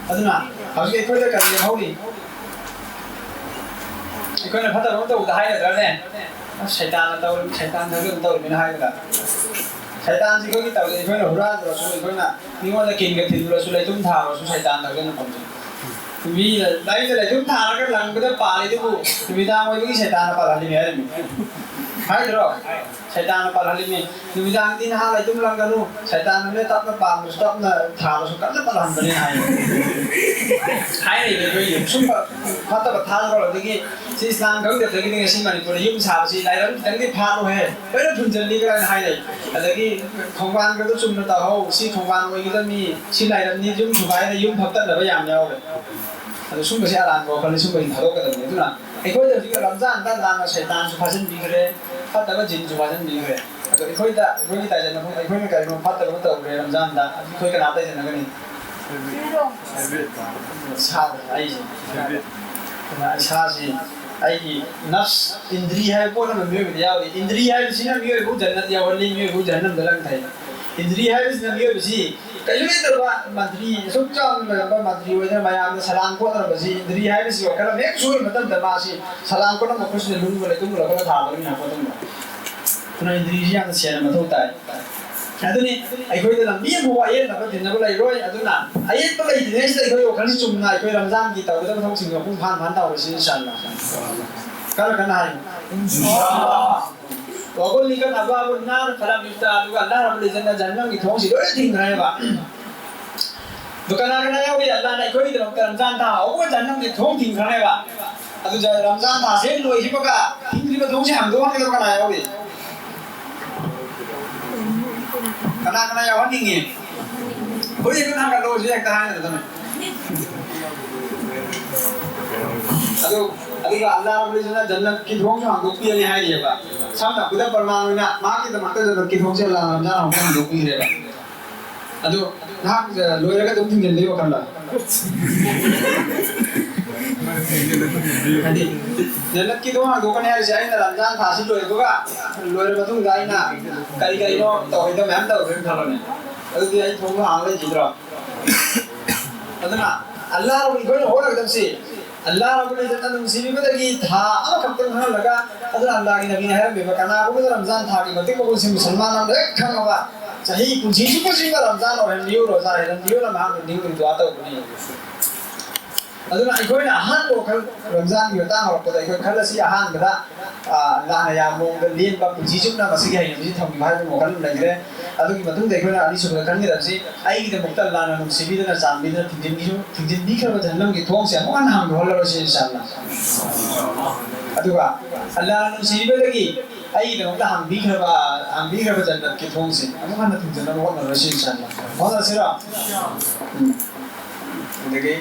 ꯑꯗꯨꯅ ꯍꯧꯖꯤꯛ ꯑꯩꯈꯣꯏꯗ ꯀꯔꯤ ꯂꯦꯝꯍꯧꯔꯤ? ꯑꯩꯈꯣꯏꯅ ꯐꯠꯇꯕ ꯑꯃ ꯇꯧꯕꯗ ꯍꯥꯏꯒꯗ꯭ꯔꯅꯦ? "ꯑꯁ, ꯁꯩꯇꯥꯟꯅ ꯇꯧꯔꯤ, ꯁꯩꯇꯥꯟ ꯊꯧꯖꯤꯜꯅ ꯇꯧꯔꯤꯃꯤꯅ" ꯍꯥꯏꯒꯗ꯭ꯔꯥ? ꯁꯩꯇꯥꯟꯁꯤ ꯑꯩꯈꯣꯏꯒꯤ ꯇꯧꯔꯤ, ꯑꯩꯈꯣꯏꯅ ꯍꯨꯔꯥꯟꯗ꯭ꯔꯁꯨ, ꯑꯩꯈꯣꯏꯅ ꯃꯤꯉꯣꯟꯗ ꯀꯤꯟꯒ ꯊꯤꯜꯂꯨꯔꯁꯨ, ꯂꯩꯇꯨꯝ ꯊꯥꯔꯨꯔꯁꯨ ꯁꯩꯇꯥꯟ ꯊꯧꯖꯤꯜꯅ ꯐꯪꯖꯩ꯫ ꯃꯤ ꯂꯥꯏꯔꯤꯛꯇ ꯂꯩꯇꯨꯝ ꯊꯥꯔꯒ ꯂꯪꯕꯗ ꯄꯥꯜꯂꯤꯗꯨꯕꯨ ꯅꯨꯃꯤꯗꯥꯡ ꯑꯣꯏꯕꯒꯤ ꯁꯩꯇꯥꯟꯅ ꯄꯥꯜꯍꯜꯂꯤꯅꯦ ꯍꯥꯏꯔꯤꯃꯤ꯫ ꯍꯥꯏꯗ꯭ꯔꯣ? ꯁꯩꯇꯥꯟꯅ ꯄꯥꯜꯍꯜꯂꯤꯅꯦ꯫ "ꯅꯨꯃꯤꯗꯥꯡꯗꯤ ꯅꯍꯥ ꯂꯩꯇꯨꯝ ꯂꯪꯒꯅꯨ, ꯁꯩꯇꯥꯟꯅꯅꯦ ꯇꯞꯅ ꯄꯥꯝꯕꯁꯨ ꯇꯞꯅ ꯊꯥꯕꯁꯨ ꯀꯟꯅ ꯄꯥꯜꯍꯟꯕꯅꯦ" ꯍꯥꯏ꯫ ꯍꯥꯏꯔꯤꯕ ꯑꯩꯈꯣꯏꯒꯤ ꯁꯨꯝꯕ ꯐꯠꯇꯕ ꯊꯥꯗ꯭ꯔꯣ? ꯑꯗꯒꯤ ꯁꯤ ꯏꯁꯂꯥꯝ ꯈꯪꯗꯕꯗꯒꯤꯗꯤ ꯉꯁꯤ ꯃꯅꯤꯄꯨꯔꯗ ꯌꯨꯝ ꯁꯥꯕꯁꯤ ꯂꯥꯏꯔꯝ ꯈꯤꯇꯪꯗꯤ ꯐꯥꯠꯂꯨꯍꯦ, ꯂꯣꯏꯅ ꯐꯨꯟꯖꯜꯂꯤ ꯀꯥꯏꯅ ꯍꯥꯏꯅꯩ꯫ ꯑꯗꯒꯤ ꯈꯣꯡꯕꯥꯟꯒꯗꯣ ꯆꯨꯝꯅ ꯇꯧꯍꯧ, ꯁꯤ ꯈꯣꯡꯕꯥꯟ ꯑꯣꯏꯒꯗꯕꯅꯤ, ꯁꯤ ꯂꯥꯏꯔꯝꯅꯤ, ꯌꯨꯝ ꯊꯨꯒꯥꯏꯅ ꯌꯨꯝ ꯐꯛꯇꯠꯅꯕ ꯌꯥꯝ ꯌꯥꯎꯔꯦ꯫ ꯑꯗꯣ ꯁꯨꯝꯕꯁꯤ ꯑꯔꯥꯟꯕ ꯋꯥꯈꯜꯅꯤ, ꯁꯨꯝꯕꯁꯤ ꯊꯥꯗꯣꯛꯀꯗꯕꯅꯤ꯫ ꯑꯗꯨꯅ ꯑꯩꯈꯣꯏꯗ ꯍꯧꯖꯤꯛ ꯔꯝꯖꯥꯟꯗ ꯂꯥꯟꯅ ꯁꯩꯇꯥꯟꯁꯨ ꯐꯥꯖꯤꯟꯕꯤꯈ꯭ꯔꯦ, ꯐꯠꯇꯕ ꯖꯤꯟꯁꯨ ꯐꯥꯖꯤꯟꯕꯤꯈ꯭ꯔꯦ꯫ ꯑꯗꯣ ꯑꯩꯈꯣꯏꯗ, ꯑꯩꯈꯣꯏꯒꯤ ꯇꯥꯏꯖꯅꯐꯝ, ꯑꯩꯈꯣꯏꯅ ꯀꯔꯤꯒꯨꯝꯕ ꯐꯠꯇꯕ ꯑꯃ ꯇꯧꯈ꯭ꯔꯦ ꯔꯝꯖꯥꯟꯗ, ꯑꯗꯨ ꯑꯩꯈꯣꯏ ꯀꯅꯥ ꯇꯥꯏꯖꯅꯒꯅꯤ? ꯏꯁꯥꯗ, ꯑꯩꯁꯦ꯫ ꯑꯗꯨꯅ ꯏꯁꯥꯁꯤ, ꯑꯩꯒꯤ ꯅꯐꯁ, ꯏꯟꯗ꯭ꯔꯤ ꯍꯥꯏꯕ ꯄꯣꯠ ꯑꯃ ꯃꯤꯑꯣꯏꯕꯗ ꯌꯥꯎꯔꯤ꯫ ꯏꯟꯗ꯭ꯔꯤ ꯍꯥꯏꯕꯁꯤꯅ ꯃꯤꯑꯣꯏꯕꯕꯨ ꯖꯟꯅꯠ ꯌꯧꯍꯜꯂꯤ, ꯃꯤꯑꯣꯏꯕꯕꯨ ꯖꯍꯟꯅꯝꯗ ꯂꯪꯊꯩ꯫ ꯏꯟꯗ꯭ꯔꯤ ꯍꯥꯏꯕꯁꯤꯅ ꯃꯤꯑꯣꯏꯕꯁꯤ ꯀꯩꯁꯨ ꯂꯩꯇꯕ ꯃꯟꯇ꯭ꯔꯤ, ꯑꯁꯨꯛ ꯆꯥꯎꯅ ꯂꯩꯔꯝꯕ ꯃꯟꯇ꯭ꯔꯤ ꯑꯣꯏꯗꯅ ꯃꯌꯥꯝꯅ ꯁꯂꯥꯝ ꯀꯣꯠꯅꯔꯝꯕꯁꯤ, ꯏꯟꯗ꯭ꯔꯤ ꯍꯥꯏꯕꯁꯤ ꯋꯥꯈꯜ ꯑꯃ ꯍꯦꯛ ꯁꯣꯏꯕ ꯃꯇꯝꯗ ꯃꯥꯁꯤ ꯁꯂꯥꯝ ꯀꯣꯠꯂꯝꯕ ꯈꯨꯠꯁꯤꯅ ꯂꯨꯝꯕ ꯂꯩꯇꯨꯝ ꯂꯧꯈꯠꯂ ꯊꯥꯕꯅꯤ ꯍꯥꯏꯕ ꯄꯣꯠꯇꯨꯅ꯫ ꯑꯗꯨꯅ ꯏꯟꯗ꯭ꯔꯤꯁꯤ ꯌꯥꯝꯅ ꯁꯦꯟꯅ ꯃꯊꯧ ꯇꯥꯏ꯫ ꯑꯗꯨꯅꯤ ꯑꯩꯈꯣꯏꯗ ꯂꯝꯕꯤ ꯑꯃꯐꯥꯎ ꯑꯌꯦꯠꯅꯕ ꯇꯤꯟꯅꯕ ꯂꯩꯔꯣꯏ꯫ ꯑꯗꯨꯅ ꯑꯌꯦꯠꯄ ꯂꯩꯇ꯭ꯔꯤꯉꯩꯁꯤꯗ ꯑꯩꯈꯣꯏ ꯋꯥꯈꯜꯁꯤ ꯆꯨꯝꯅ ꯑꯩꯈꯣꯏ ꯔꯝꯖꯥꯟꯒꯤ ꯇꯧꯒꯗꯕ ꯊꯕꯛꯁꯤꯡꯗꯣ ꯃꯄꯨꯡ ꯐꯥꯅ ꯐꯥꯅ ꯇꯧꯔꯁꯤ ꯏꯟꯁꯥ ꯑꯜꯂꯥ꯫ ꯀꯟꯅ ꯀꯟꯅ ꯍꯥꯏꯌꯨ꯫ ꯋꯥꯒꯨꯜꯂꯤꯀꯠ ꯑꯕꯋꯥꯕꯨꯟ ꯅꯥꯔ ꯐꯂꯝ ꯌꯨꯐꯇꯥꯍ꯫ ꯑꯗꯨꯒ ꯑꯜꯂꯥꯍ ꯔꯕꯨꯜ ꯏꯖꯠꯅ ꯖꯍꯟꯅꯝꯒꯤ ꯊꯣꯡꯁꯤ ꯂꯣꯏꯅ ꯊꯤꯡꯈ꯭ꯔꯦꯕ꯫ ꯑꯗꯨ ꯀꯅꯥ ꯀꯅꯥ ꯌꯥꯎꯔꯤ? ꯑꯜꯂꯥꯍꯅ ꯑꯩꯈꯣꯏꯒꯤꯗꯃꯛꯇ ꯔꯝꯖꯥꯟ ꯊꯥ ꯍꯧꯕ ꯖꯍꯟꯅꯝꯒꯤ ꯊꯣꯡ ꯊꯤꯡꯈ꯭ꯔꯅꯦꯕ꯫ ꯑꯗꯨ ꯖ-, ꯔꯝꯖꯥꯟ ꯊꯥꯁꯦ ꯂꯣꯏꯈꯤꯕꯒ ꯊꯤꯡꯈ꯭ꯔꯤꯕ ꯊꯣꯡꯁꯦ ꯍꯥꯡꯗꯣꯛꯍꯟꯒꯗꯕ ꯀꯅꯥ ꯌꯥꯎꯔꯤ? ꯀꯅꯥ ꯀꯅꯥ ꯌꯥꯎꯍꯟꯅꯤꯡꯉꯤ? ꯍꯧꯖꯤꯛ ꯍꯦꯛꯇ ꯊꯥꯡꯒꯠꯂꯣ, ꯍꯧꯖꯤꯛ ꯍꯦꯛꯇ ꯍꯥꯏꯅꯔꯗꯕꯅꯤ꯫ ꯑꯗꯨ, ꯑꯗꯨꯒ ꯑꯜꯂꯥꯍ ꯔꯕꯨꯜ ꯏꯖꯠꯅ ꯖꯟꯅꯠꯀꯤ ꯊꯣꯡꯁꯨ ꯍꯥꯡꯗꯣꯛꯄꯤꯔꯅꯤ ꯍꯥꯏꯔꯤꯑꯕ꯫ ꯁꯝꯅ ꯈꯨꯗꯝ ꯄ꯭ꯔꯃꯥꯟ ꯑꯣꯏꯅ ꯃꯍꯥꯛꯀꯤꯗꯃꯛꯇ ꯖꯟꯅꯠꯀꯤ ꯊꯣꯡꯁꯦ ꯑꯜꯂꯥꯍꯅ ꯔꯝꯖꯥꯟ ꯍꯧꯕ ꯍꯥꯡꯗꯣꯛꯄꯤꯈ꯭ꯔꯦꯕ꯫ ꯑꯗꯨ ꯅꯍꯥꯛ, ꯑ, ꯂꯣꯏꯔꯒ ꯑꯗꯨꯝ ꯊꯤꯡꯖꯤꯟꯕꯒꯤ ꯋꯥꯈꯜꯗ꯫ ꯍꯥꯏꯗꯤ, ꯖꯟꯅꯠꯀꯤ ꯊꯣꯡ ꯍꯥꯡꯗꯣꯛꯀꯅꯤ ꯍꯥꯏꯔꯤꯁꯦ ꯑꯩꯅ ꯔꯝꯖꯥꯟ ꯊꯥꯁꯤ ꯂꯣꯏꯕꯒ, ꯂꯣꯏꯔ ꯃꯇꯨꯡꯗ ꯑꯩꯅ ꯀꯔꯤ ꯀꯔꯤꯅꯣ ꯇꯧꯍꯩꯗꯕ ꯃꯌꯥꯝ ꯇꯧꯈ꯭ꯔꯦꯅ ꯈꯜꯂꯣꯅꯦ꯫ ꯑꯗꯨꯗꯤ ꯑꯩ ꯊꯣꯡꯗꯣ ꯍꯥꯡꯉ ꯂꯩꯈꯤꯗ꯭ꯔꯣ? ꯑꯗꯨꯅ ꯑꯜꯂꯥꯍ ꯔꯕꯨꯜ, ꯑꯩꯈꯣꯏꯅ ꯍꯣꯠꯅꯒꯗꯕꯁꯤ, ꯑꯜꯂꯥꯍ ꯔꯕꯨꯜ ꯏꯖꯠꯅ ꯅꯨꯡꯁꯤꯕꯤꯕꯗꯒꯤ ꯊꯥ ꯑꯃꯈꯛꯇꯪ ꯈꯪꯍꯜꯂꯒ, ꯑꯗꯨꯅ ꯑꯜꯂꯥꯍꯒꯤ ꯅꯕꯤꯅ ꯍꯥꯏꯔꯝꯃꯤꯕ, ꯀꯅꯥꯒꯨꯝꯕꯗ ꯔꯝꯖꯥꯟ ꯊꯥꯒꯤ ꯃꯇꯤꯛ ꯃꯒꯨꯟꯁꯤ ꯃꯨꯁꯜꯃꯥꯟ ꯑꯃꯅ ꯍꯦꯛ ꯈꯪꯉꯕ, ꯆꯍꯤ ꯄꯨꯟꯁꯤ ꯆꯨꯞꯄꯁꯤꯃ ꯔꯝꯖꯥꯟ ꯑꯣꯏꯍꯟꯕꯤꯌꯨ, ꯔꯣꯖꯥ ꯑꯣꯏꯍꯟꯕꯤꯌꯨꯅ ꯃꯍꯥꯛꯅ ꯅꯤꯡꯕꯒꯤ ꯗꯨꯋꯥ ꯇꯧꯕꯅꯤ꯫ ꯑꯗꯨꯅ ꯑꯩꯈꯣꯏꯅ ꯑꯍꯥꯟꯕ ꯋꯥꯈꯜ ꯔꯝꯖꯥꯟꯒꯤ ꯃꯇꯥꯡ ꯍꯧꯔꯛꯄꯗ ꯑꯩꯈꯣꯏ ꯈꯜꯂꯁꯤ ꯑꯍꯥꯟꯕꯗ, ꯑ, ꯑꯜꯂꯥꯍꯅ ꯌꯥꯝ ꯃꯑꯣꯡꯗ ꯂꯦꯟꯕ ꯄꯨꯟꯁꯤ ꯆꯨꯞꯅ ꯃꯁꯤꯒꯤ ꯍꯩꯅꯕꯤꯁꯤ ꯊꯝꯈꯤꯕ ꯍꯥꯏꯕꯒꯤ ꯋꯥꯈꯜ ꯑꯃ ꯂꯩꯈ꯭ꯔꯦ꯫ ꯑꯗꯨꯒꯤ ꯃꯇꯨꯡꯗ ꯑꯩꯈꯣꯏꯅ ꯑꯅꯤꯁꯨꯕꯗ ꯈꯟꯒꯗꯕꯁꯤ ꯑꯩꯒꯤꯗꯃꯛꯇ ꯑꯜꯂꯥꯍꯅ ꯅꯨꯡꯁꯤꯕꯤꯗꯨꯅ ꯆꯥꯟꯕꯤꯗꯨꯅ ꯊꯤꯡꯖꯤꯟꯕꯤꯈ꯭ꯔꯕ ꯖꯍꯟꯅꯝꯒꯤ ꯊꯣꯡꯁꯦ ꯑꯃꯨꯛ ꯍꯟꯅ ꯍꯥꯡꯗꯣꯛꯍꯜꯂꯔꯣꯏꯁꯤ ꯏꯟꯁꯥ ꯑꯜꯂꯥ꯫ ꯑꯗꯨꯒ ꯑꯜꯂꯥꯍꯅ ꯅꯨꯡꯁꯤꯕꯤꯕꯗꯒꯤ ꯑꯩꯒꯤꯗꯃꯛꯇ ꯍꯥꯡꯕꯤꯈ꯭ꯔꯕ, ꯍꯥꯡꯕꯤꯈ꯭ꯔꯕ ꯖꯟꯅꯠꯀꯤ ꯊꯣꯡꯁꯦ ꯑꯃꯨꯛ ꯍꯟꯅ ꯊꯤꯡꯖꯤꯟꯅꯕ ꯍꯣꯠꯅꯔꯣꯏꯁꯤ ꯏꯟꯁꯥ ꯑꯜꯂꯥ꯫ ꯍꯣꯠꯅꯁꯤꯔꯣ? ꯎꯝ꯫ ꯑꯗꯒꯤ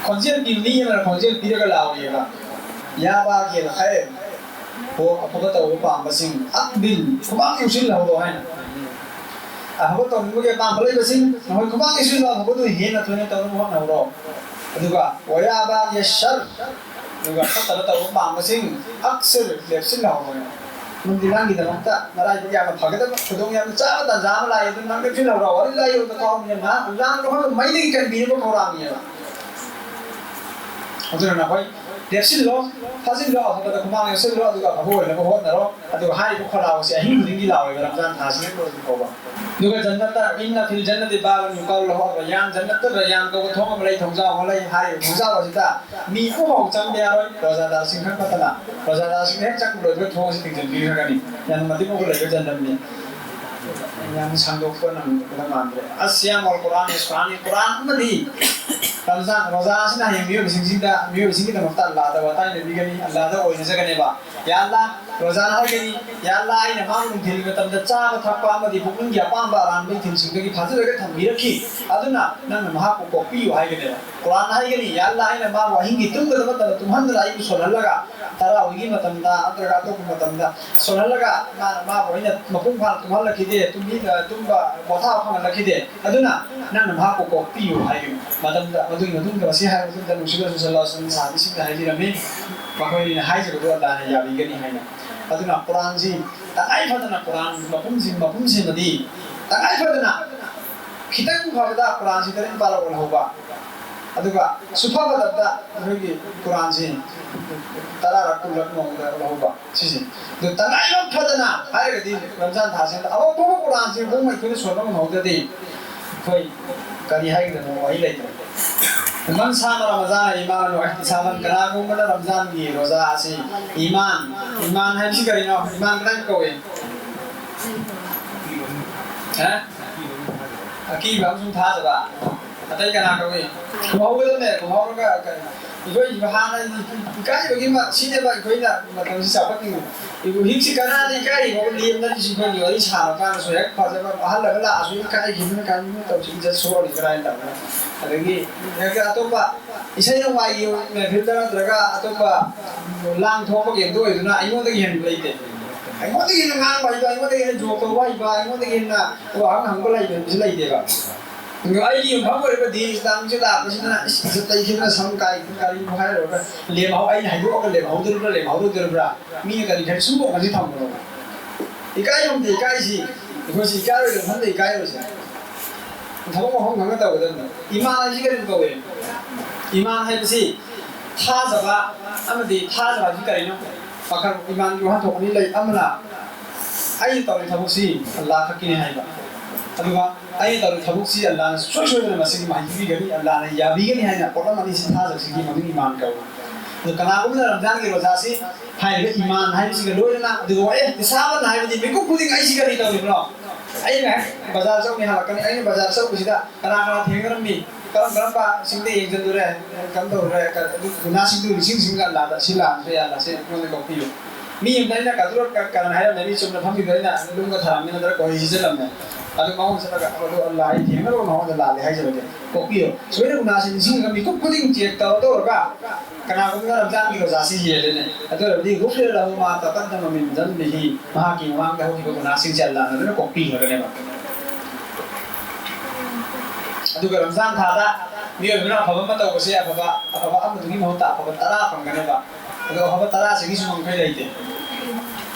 ꯈꯣꯟꯖꯦꯜ ꯄꯤꯕ ꯃꯤ ꯑꯃꯅ ꯈꯣꯟꯖꯦꯜ ꯄꯤꯔꯒ ꯂꯥꯎꯔꯤꯑꯕ, "ꯌꯥ ꯕꯥꯒꯤꯌꯜ ꯈꯩꯔ, ꯍꯣ ꯑꯐꯕ ꯇꯧꯕ ꯄꯥꯝꯕꯁꯤꯡ, ꯑꯛꯕꯤꯜ, ꯈꯨꯃꯥꯡ ꯌꯧꯁꯤꯜꯍꯧꯔꯣ" ꯍꯥꯏꯅ꯫ ꯑꯐꯕ ꯇꯧꯅꯤꯡꯕꯒꯤ ꯑꯄꯥꯝꯕ ꯂꯩꯕꯁꯤꯡ, ꯅꯈꯣꯏ ꯈꯨꯃꯥꯡ ꯌꯧꯁꯤꯜꯂꯣ, ꯑꯐꯕꯗꯨ ꯍꯦꯟꯅ ꯊꯣꯏꯅ ꯇꯧꯅꯕ ꯍꯣꯠꯅꯍꯧꯔꯣ꯫ ꯑꯗꯨꯒ, "ꯋꯥ ꯌꯥ ꯕꯥꯒꯤꯌ ꯁꯔ", ꯑꯗꯨꯒ ꯐꯠꯇꯕ ꯇꯧꯕ ꯄꯥꯝꯕꯁꯤꯡ, "ꯑꯛꯁꯤꯔ", ꯂꯦꯞꯁꯤꯜꯍꯧꯔꯣ꯫ ꯅꯪꯗꯤ ꯅꯪꯒꯤꯗꯃꯛꯇ ꯅꯔꯥꯏꯕꯛ ꯌꯥꯝꯅ ꯐꯒꯗꯕ, ꯈꯨꯗꯣꯡ ꯌꯥꯝꯅ ꯆꯥꯕ ꯇꯥꯟꯖꯥ ꯑꯃ ꯂꯥꯛꯑꯦ, ꯑꯗꯨ ꯅꯪ ꯂꯦꯞꯁꯤꯜꯍꯧꯔꯣ꯫ ꯋꯥꯔꯤ ꯂꯥꯏꯌꯦꯡꯕꯗ ꯀꯥꯎꯔꯝꯃꯤꯅ ꯅꯍꯥꯛ ꯂꯥꯡꯕ ꯃꯈꯣꯏꯕꯨ ꯃꯩꯗꯒꯤ ꯀꯟꯕꯤꯅꯕ ꯀꯧꯔꯛꯑꯝꯃꯤꯑꯕ꯫ ꯑꯗꯨꯅ ꯅꯈꯣꯏ ꯂꯦꯞꯁꯤꯜꯂꯣ, ꯐꯥꯖꯤꯜꯂꯣ, ꯑꯐꯕꯗ ꯈꯨꯃꯥꯡ ꯂꯦꯞꯁꯤꯜꯂꯣ, ꯑꯗꯨꯒ ꯑꯐꯕ ꯑꯣꯏꯅꯕ ꯍꯣꯠꯅꯔꯣ꯫ ꯑꯗꯨꯒ ꯍꯥꯏꯔꯤꯕ ꯈꯣꯜꯂꯥꯎ ꯑꯁꯤ ꯑꯍꯤꯡ ꯈꯨꯗꯤꯡꯒꯤ ꯂꯥꯎꯔꯦꯕ ꯔꯝꯖꯥꯟ ꯊꯥꯁꯤ ꯍꯦꯛ ꯂꯣꯏꯗ꯭ꯔꯤ ꯐꯥꯎꯕ꯫ ꯑꯗꯨꯒ ꯖꯟꯅꯠꯇ, "ꯏꯟꯅ ꯐꯤꯜ ꯖꯟꯅꯇꯤ ꯕꯥꯕꯟ ꯌꯨꯀꯥꯜ ꯂꯍꯨ ꯔꯌꯥꯟ", ꯖꯟꯅꯠꯇ ꯔꯌꯥꯟ ꯀꯧꯕ ꯊꯣꯡ ꯑꯃ ꯂꯩ, ꯊꯣꯡꯖꯥꯎ ꯑꯃ ꯂꯩ꯫ ꯍꯥꯏꯔꯤꯕ ꯊꯣꯡꯖꯥꯎ ꯑꯁꯤꯗ ꯃꯤ ꯑꯃꯐꯥꯎ ꯆꯪꯕ ꯌꯥꯔꯣꯏ, ꯔꯣꯖꯥꯗꯥꯔꯁꯤꯡ ꯈꯛ ꯅꯠꯇꯅ꯫ ꯔꯣꯖꯥꯗꯥꯔꯁꯤꯡ ꯍꯦꯛ ꯆꯪꯕ ꯂꯣꯏꯕꯒ ꯊꯣꯡ ꯑꯁꯤ ꯊꯤꯡꯖꯤꯟꯕꯤꯈ꯭ꯔꯒꯅꯤ꯫ ꯌꯥꯝꯅ ꯃꯇꯤꯛ ꯃꯒꯨꯟ ꯂꯩꯕ ꯖꯟꯅꯠꯅꯤ꯫ ꯌꯥꯝ ꯁꯥꯡꯗꯣꯛꯄ ꯅꯪꯒꯗꯕ ꯃꯥꯟꯗ꯭ꯔꯦ꯫ ꯑꯁ, ꯌꯥꯝ ꯑꯣꯏ ꯀꯨꯔꯥꯟ, ꯀꯨꯔꯥꯟ ꯑꯃꯗꯤ ꯔꯝꯖꯥꯟ, ꯔꯣꯖꯥ ꯑꯁꯤꯅ ꯍꯌꯦꯡ ꯃꯤꯑꯣꯏꯕꯁꯤꯡꯁꯤꯗ, ꯃꯤꯑꯣꯏꯕꯁꯤꯡꯒꯤꯗꯃꯛꯇ ꯑꯜꯂꯥꯗ ꯋꯥꯇꯥꯏꯅꯕꯤꯒꯅꯤ, ꯑꯜꯂꯥꯗ ꯑꯣꯏꯅꯖꯒꯅꯦꯕ꯫ "ꯌꯥ ꯑꯜꯂꯥ", ꯔꯣꯖꯥꯅ ꯍꯥꯏꯒꯅꯤ, "ꯌꯥ ꯑꯜꯂꯥ, ꯑꯩꯅ ꯃꯥꯡ ꯅꯨꯡꯊꯤꯜꯒꯤ ꯃꯇꯝꯗ ꯆꯥꯕ ꯊꯛꯄ ꯑꯃꯗꯤ ꯄꯨꯛꯅꯤꯡꯒꯤ ꯑꯄꯥꯝꯕ ꯑꯔꯥꯟꯕ ꯏꯊꯤꯜꯁꯤꯡꯗꯒꯤ ꯐꯥꯖꯤꯜꯂꯒ ꯊꯝꯕꯤꯔꯛꯈꯤ꯫ ꯑꯗꯨꯅ ꯅꯪꯅ ꯃꯍꯥꯛꯄꯨ ꯀꯣꯛꯄꯤꯌꯨ", ꯍꯥꯏꯒꯅꯦꯕ꯫ ꯀꯨꯔꯥꯟꯅ ꯍꯥꯏꯒꯅꯤ, "ꯌꯥ ꯑꯜꯂꯥ, ꯑꯩꯅ ꯃꯥꯕꯨ ꯑꯍꯤꯡꯒꯤ ꯇꯨꯝꯒꯗꯕ ꯃꯇꯝꯗ ꯇꯨꯝꯍꯟꯗꯅ ꯑꯩꯕꯨ ꯁꯣꯜꯍꯜꯂꯒ, ꯇꯔꯥꯋꯤꯒꯤ ꯃꯇꯝꯗ ꯅꯠꯇ꯭ꯔꯒ ꯑꯇꯣꯞꯄ ꯃꯇꯝꯗ ꯁꯣꯜꯍꯜꯂꯒ ꯃꯥ-, ꯃꯥꯕꯨ ꯑꯩꯅ ꯃꯄꯨꯡ ꯐꯥꯅ ꯇꯨꯝꯍꯜꯂꯛꯈꯤꯗꯦ, ꯇꯨꯝꯕꯤ-, ꯇꯨꯝꯕ ꯄꯣꯊꯥꯕ ꯐꯪꯍꯜꯂꯛꯈꯤꯗꯦ꯫ ꯑꯗꯨꯅ ꯅꯪꯅ ꯃꯍꯥꯛꯄꯨ ꯀꯣꯛꯄꯤꯌꯨ", ꯍꯥꯏꯒꯅꯤ꯫ ꯃꯇꯝꯗ, ꯃꯗꯨꯒꯤ ꯃꯇꯨꯡꯗ, ꯃꯁꯤ ꯍꯥꯏꯔꯕ ꯃꯇꯨꯡꯗ ꯅꯨꯡꯁꯤꯕ ꯔꯁꯨꯜ ꯁꯜꯂꯜꯂꯥꯍꯨ ꯑꯂꯥꯏꯍꯤ ꯋꯥꯁꯂꯝꯅ ꯁꯍꯥꯕꯤꯁꯤꯡꯗ ꯍꯥꯏꯕꯤꯔꯝꯃꯤ, ꯃꯈꯣꯏꯅ ꯍꯥꯏꯖꯕꯗꯨ ꯑꯜꯂꯥꯍꯅ ꯌꯥꯕꯤꯒꯅꯤ ꯍꯥꯏꯅ꯫ ꯑꯗꯨꯅ ꯀꯨꯔꯥꯟꯁꯤ ꯇꯉꯥꯏ ꯐꯗꯅ ꯀꯨꯔꯥꯟ ꯃꯄꯨꯝꯁꯤꯡ, ꯃꯄꯨꯝꯁꯤꯃꯗꯤ ꯇꯉꯥꯏ ꯐꯗꯅ ꯈꯤꯇꯪ ꯐꯕꯗ ꯀꯨꯔꯥꯟꯁꯤ ꯇꯔꯦꯠ ꯄꯥꯔꯛ ꯑꯣꯜꯍꯧꯕ, ꯑꯗꯨꯒ ꯁꯨꯐ ꯐꯠꯇꯕꯗ ꯑꯩꯈꯣꯏꯒꯤ ꯀꯨꯔꯥꯟꯁꯤ ꯇꯔꯥꯔꯛ, ꯀꯨꯟꯂꯛ ꯅꯣꯡꯃꯗ ꯑꯣꯜꯍꯧꯕ꯫ ꯁꯤꯁꯦ꯫ ꯑꯗꯨ ꯇꯉꯥꯏꯕ ꯐꯗꯅ ꯍꯥꯏꯔꯒꯗꯤ ꯔꯝꯖꯥꯟ ꯊꯥꯁꯤꯗ ꯑꯃꯨꯛ ꯐꯥꯎꯕ ꯀꯨꯔꯥꯟꯁꯤ ꯄꯨꯡ ꯑꯩꯈꯣꯏꯅ ꯁꯣꯟꯕ ꯉꯝꯍꯧꯗ꯭ꯔꯗꯤ ꯑꯩꯈꯣꯏ ꯀꯔꯤ ꯍꯥꯏꯒꯗꯕꯅꯣ? ꯋꯥꯍꯩ ꯂꯩꯇ꯭ꯔꯦ꯫ "ꯃꯟ ꯁꯥꯃ ꯔꯃꯖꯥꯅ ꯏꯃꯥꯅ ꯋꯥ ꯏꯍꯇꯤꯁꯥꯕꯟ", ꯀꯅꯥꯒꯨꯝꯕꯅ ꯔꯝꯖꯥꯟꯒꯤ ꯔꯣꯖꯥ ꯑꯁꯤ ꯏꯃꯥꯟ, ꯏꯃꯥꯟ ꯍꯥꯏꯕꯁꯤ ꯀꯔꯤꯅꯣ? ꯏꯃꯥꯟ ꯀꯗꯥꯏ ꯀꯧꯏ? ꯍꯥ? ꯑꯀꯤꯕ ꯑꯃꯁꯨꯡ ꯊꯥꯖꯕ꯫ ꯑꯇꯩ ꯀꯅꯥ ꯀꯧꯏ? ꯈꯨꯝꯍꯧꯒꯗꯕꯅꯦ, ꯈꯨꯝꯍꯧꯔꯒ ꯀꯔꯤ? ꯑꯩꯈꯣꯏ ꯍꯥꯟꯅ ꯏꯀꯥꯏꯕꯒꯤ ꯑꯃ ꯁꯤꯅꯦꯕ ꯑꯩꯈꯣꯏꯅ ꯃꯇꯝꯁꯤ ꯆꯥꯎꯈꯠꯅꯤꯡꯉꯤ꯫ ꯍꯧꯖꯤꯛꯁꯤ ꯀꯅꯥꯗ ꯏꯀꯥꯏꯔꯤꯕ? ꯂꯦꯝꯅꯔꯤꯁꯤ ꯑꯩꯈꯣꯏꯒꯤ ꯋꯥꯔꯤ ꯁꯥꯕ ꯀꯥꯟꯗꯁꯨ ꯍꯦꯛ ꯐꯖꯕ ꯑꯍꯜ ꯑꯃ ꯂꯥꯛꯑꯁꯨ ꯏꯀꯥꯏꯈꯤꯕꯅ ꯀꯔꯤꯅꯣ ꯇꯧꯁꯤ, ꯏꯖꯠ ꯁꯣꯛꯑꯅꯤ ꯀꯗꯥꯏꯅ ꯇꯧꯕꯅꯣ? ꯑꯗꯒꯤ ꯍꯦꯛꯇ ꯑꯇꯣꯞꯄ ꯏꯁꯩ ꯅꯣꯡꯃꯥꯏꯒꯤ ꯃꯦꯍꯐꯤꯜꯗ ꯅꯠꯇ꯭ꯔꯒ ꯑꯇꯣꯞꯄ ꯂꯥꯡ ꯊꯣꯛꯄ ꯀꯩꯝꯇ ꯑꯣꯏꯗꯨꯅ ꯑꯩꯉꯣꯟꯗꯒꯤ ꯍꯦꯟꯕ ꯂꯩꯇꯦ꯫ ꯑꯩꯉꯣꯟꯗꯒꯤ ꯍꯦꯟꯅ ꯉꯥꯡꯕ ꯍꯩꯕ, ꯑꯩꯉꯣꯟꯗꯒꯤ ꯍꯦꯟꯅ ꯖꯣꯛ ꯇꯧꯕ ꯍꯩꯕ, ꯑꯩꯉꯣꯟꯗꯒꯤ ꯍꯦꯟꯅ ꯋꯥꯍꯪ ꯍꯪꯕ ꯂꯩꯕ ꯍꯥꯏꯕꯁꯤ ꯂꯩꯇꯦꯕ꯫ ꯑꯗꯣ ꯑꯩꯒꯤ ꯌꯨꯝꯐꯝ ꯑꯣꯏꯔꯤꯕ ꯗꯤꯟ ꯏꯁꯂꯥꯝꯁꯤ ꯂꯥꯛꯄꯁꯤꯗꯅ ꯏꯁ, ꯏꯖꯠ ꯂꯩꯈꯤꯗꯅ ꯁꯝ ꯀꯥꯏ ꯀꯔꯤꯕꯨ ꯍꯥꯏꯔꯨꯔꯒ ꯂꯦꯝꯍꯧ-, ꯑꯩꯅ ꯍꯥꯏꯗꯣꯛꯑꯒ ꯂꯦꯝꯍꯧꯗꯣꯔꯤꯕ꯭ꯔꯥ, ꯂꯦꯝꯍꯧꯔꯣꯏꯗꯣꯔꯤꯕ꯭ꯔꯥ? ꯃꯤꯅ ꯀꯔꯤ ꯈꯔ ꯁꯨꯝ ꯄꯣꯛꯄꯁꯤ ꯊꯝꯕꯅꯣꯕ? ꯏꯀꯥꯏꯐꯝꯗꯤ ꯏꯀꯥꯏꯁꯤ, ꯑꯩꯈꯣꯏꯁꯤ ꯏꯀꯥꯏꯔꯣꯏꯗꯕ ꯃꯐꯝꯗ ꯏꯀꯥꯏꯔꯣꯏꯁꯤ꯫ ꯊꯕꯛ ꯃꯐꯝ ꯈꯪꯅ ꯇꯧꯒꯗꯕꯅꯤ꯫ ꯏꯃꯥꯟ ꯍꯥꯏꯁꯤ ꯀꯔꯤ ꯀꯧꯋꯦ? ꯏꯃꯥꯟ ꯍꯥꯏꯕꯁꯤ ꯊꯥꯖꯕ ꯑꯃꯗꯤ ꯊꯥꯖꯕ ꯍꯥꯏꯕꯁꯤ ꯀꯔꯤꯅꯣ? ꯃꯈꯜ, ꯏꯃꯥꯟꯒꯤ ꯋꯥꯍꯟꯊꯣꯛ ꯑꯅꯤ ꯂꯩ꯫ ꯑꯃꯅ ꯑꯩꯅ ꯇꯧꯔꯤ ꯊꯕꯛꯁꯤ ꯑꯜꯂꯥꯍ ꯈꯛꯀꯤꯅꯤ ꯍꯥꯏꯕ, ꯑꯗꯨꯒ ꯑꯩꯅ ꯇꯧꯔꯤ ꯊꯕꯛꯁꯤ ꯑꯜꯂꯥꯍꯅ ꯁꯨꯡꯁꯣꯏ ꯁꯣꯏꯗꯅ ꯃꯁꯤꯒꯤ ꯃꯍꯩ ꯄꯤꯕꯤꯒꯅꯤ, ꯑꯜꯂꯥꯍꯅ ꯌꯥꯕꯤꯒꯅꯤ ꯍꯥꯏꯅ ꯄꯣꯠꯂꯝ ꯑꯅꯤꯁꯤ ꯊꯥꯖꯕꯁꯤꯒꯤ ꯃꯃꯤꯡ ꯏꯃꯥꯟ ꯀꯧꯏ꯫ ꯑꯗꯣ ꯀꯅꯥꯒꯨꯝꯕꯅ ꯔꯝꯖꯥꯟꯒꯤ ꯔꯣꯖꯥꯁꯤ ꯍꯥꯏꯔꯤꯕ ꯏꯃꯥꯟ ꯍꯥꯏꯕꯁꯤꯒ ꯂꯣꯏꯅꯅ, ꯑꯗꯨꯒ ꯑꯦ ꯏꯁꯥꯃꯛꯅ ꯍꯥꯏꯕꯗꯤ ꯃꯤꯀꯨꯞ ꯈꯨꯗꯤꯡ ꯑꯩꯁꯤ ꯀꯔꯤ ꯇꯧꯔꯤꯕꯅꯣ? ꯑꯩꯅ ꯕꯖꯥꯔ ꯆꯧꯅꯤ ꯍꯜꯂꯛꯀꯅꯤ, ꯑꯩꯅ ꯕꯖꯥꯔ ꯆꯧꯕꯁꯤꯗ ꯀꯅꯥ ꯀꯅꯥ ꯊꯦꯡꯅꯔꯝꯃꯤ, ꯀꯔꯝ ꯀꯔꯝꯕꯁꯤꯡꯗ ꯌꯦꯡꯁꯤꯜꯂꯨꯔꯦ, ꯀꯔꯝ ꯇꯧꯔꯨꯔꯦ, ꯑꯗꯨ ꯒꯨꯅꯥꯁꯤꯡꯗꯨ ꯅꯤꯡꯁꯤꯡꯁꯤꯡꯒ ꯑꯜꯂꯥꯗ ꯁꯤ ꯂꯥꯟꯈ꯭ꯔꯦ, ꯑꯜꯂꯥ ꯁꯤ ꯑꯩꯉꯣꯟꯗ ꯀꯣꯛꯄꯤꯌꯨ꯫ ꯃꯤ ꯑꯃꯗ ꯑꯩꯅ ꯀꯗꯨꯔ ꯀꯔꯟ ꯍꯥꯏꯔꯝꯃꯦ, ꯃꯤ ꯆꯨꯝꯅ ꯐꯝꯃꯤꯕ ꯑꯩꯅ ꯂꯨꯝꯒ ꯊꯥꯔꯝꯃꯤ ꯅꯠꯇ꯭ꯔꯒ ꯀꯣꯏ ꯁꯤꯖꯤꯜꯂꯝꯃꯦ꯫ ꯑꯗꯨ ꯃꯉꯣꯟꯗ ꯆꯠꯂꯒ ꯑꯗꯨ ꯑꯜꯂꯥ ꯑꯩ ꯊꯦꯡꯅꯔꯨꯔ ꯃꯉꯣꯟꯗ ꯂꯥꯜꯂꯦ ꯍꯥꯏꯖꯔꯒꯦ, ꯀꯣꯛꯄꯤꯌꯨ꯫ ꯁꯨꯃꯥꯏꯅ ꯒꯨꯅꯥꯁꯤ ꯅꯤꯡꯁꯤꯡꯉꯒ ꯃꯤꯀꯨꯞ ꯈꯨꯗꯤꯡ ꯆꯦꯛ ꯇꯧꯔ ꯇꯧꯔꯒ ꯀꯅꯥꯒꯨꯝꯕꯅ ꯔꯝꯖꯥꯟꯒꯤ ꯔꯣꯖꯥꯁꯤ ꯍꯦꯜꯂꯦꯅꯦ꯫ ꯑꯗꯨ ꯑꯣꯏꯔꯕꯗꯤ غفر له ما تقدم من ذنبه، ꯃꯍꯥꯛꯀꯤ ꯃꯃꯥꯡꯗ ꯍꯧꯈꯤꯕ ꯒꯨꯅꯥꯁꯤꯡꯁꯦ ꯑꯜꯂꯥꯅ ꯂꯣꯏꯅ ꯀꯣꯛꯄꯤꯈ꯭ꯔꯒꯅꯦꯕ꯫ ꯑꯗꯨꯒ ꯔꯝꯖꯥꯟ ꯊꯥꯗ ꯃꯤꯑꯣꯏꯕꯅ ꯑꯐꯕ ꯑꯃ ꯇꯧꯕꯁꯦ ꯑꯐꯕ ꯑꯐꯕ ꯑꯃꯗꯨꯒꯤ ꯃꯍꯨꯠꯇ ꯑꯐꯕ ꯇꯔꯥ ꯐꯪꯒꯅꯦꯕ꯫ ꯑꯗꯣ ꯑꯐꯕ ꯇꯔꯥꯁꯤꯒꯤꯁꯨ ꯉꯝꯈꯩ ꯂꯩꯇꯦ꯫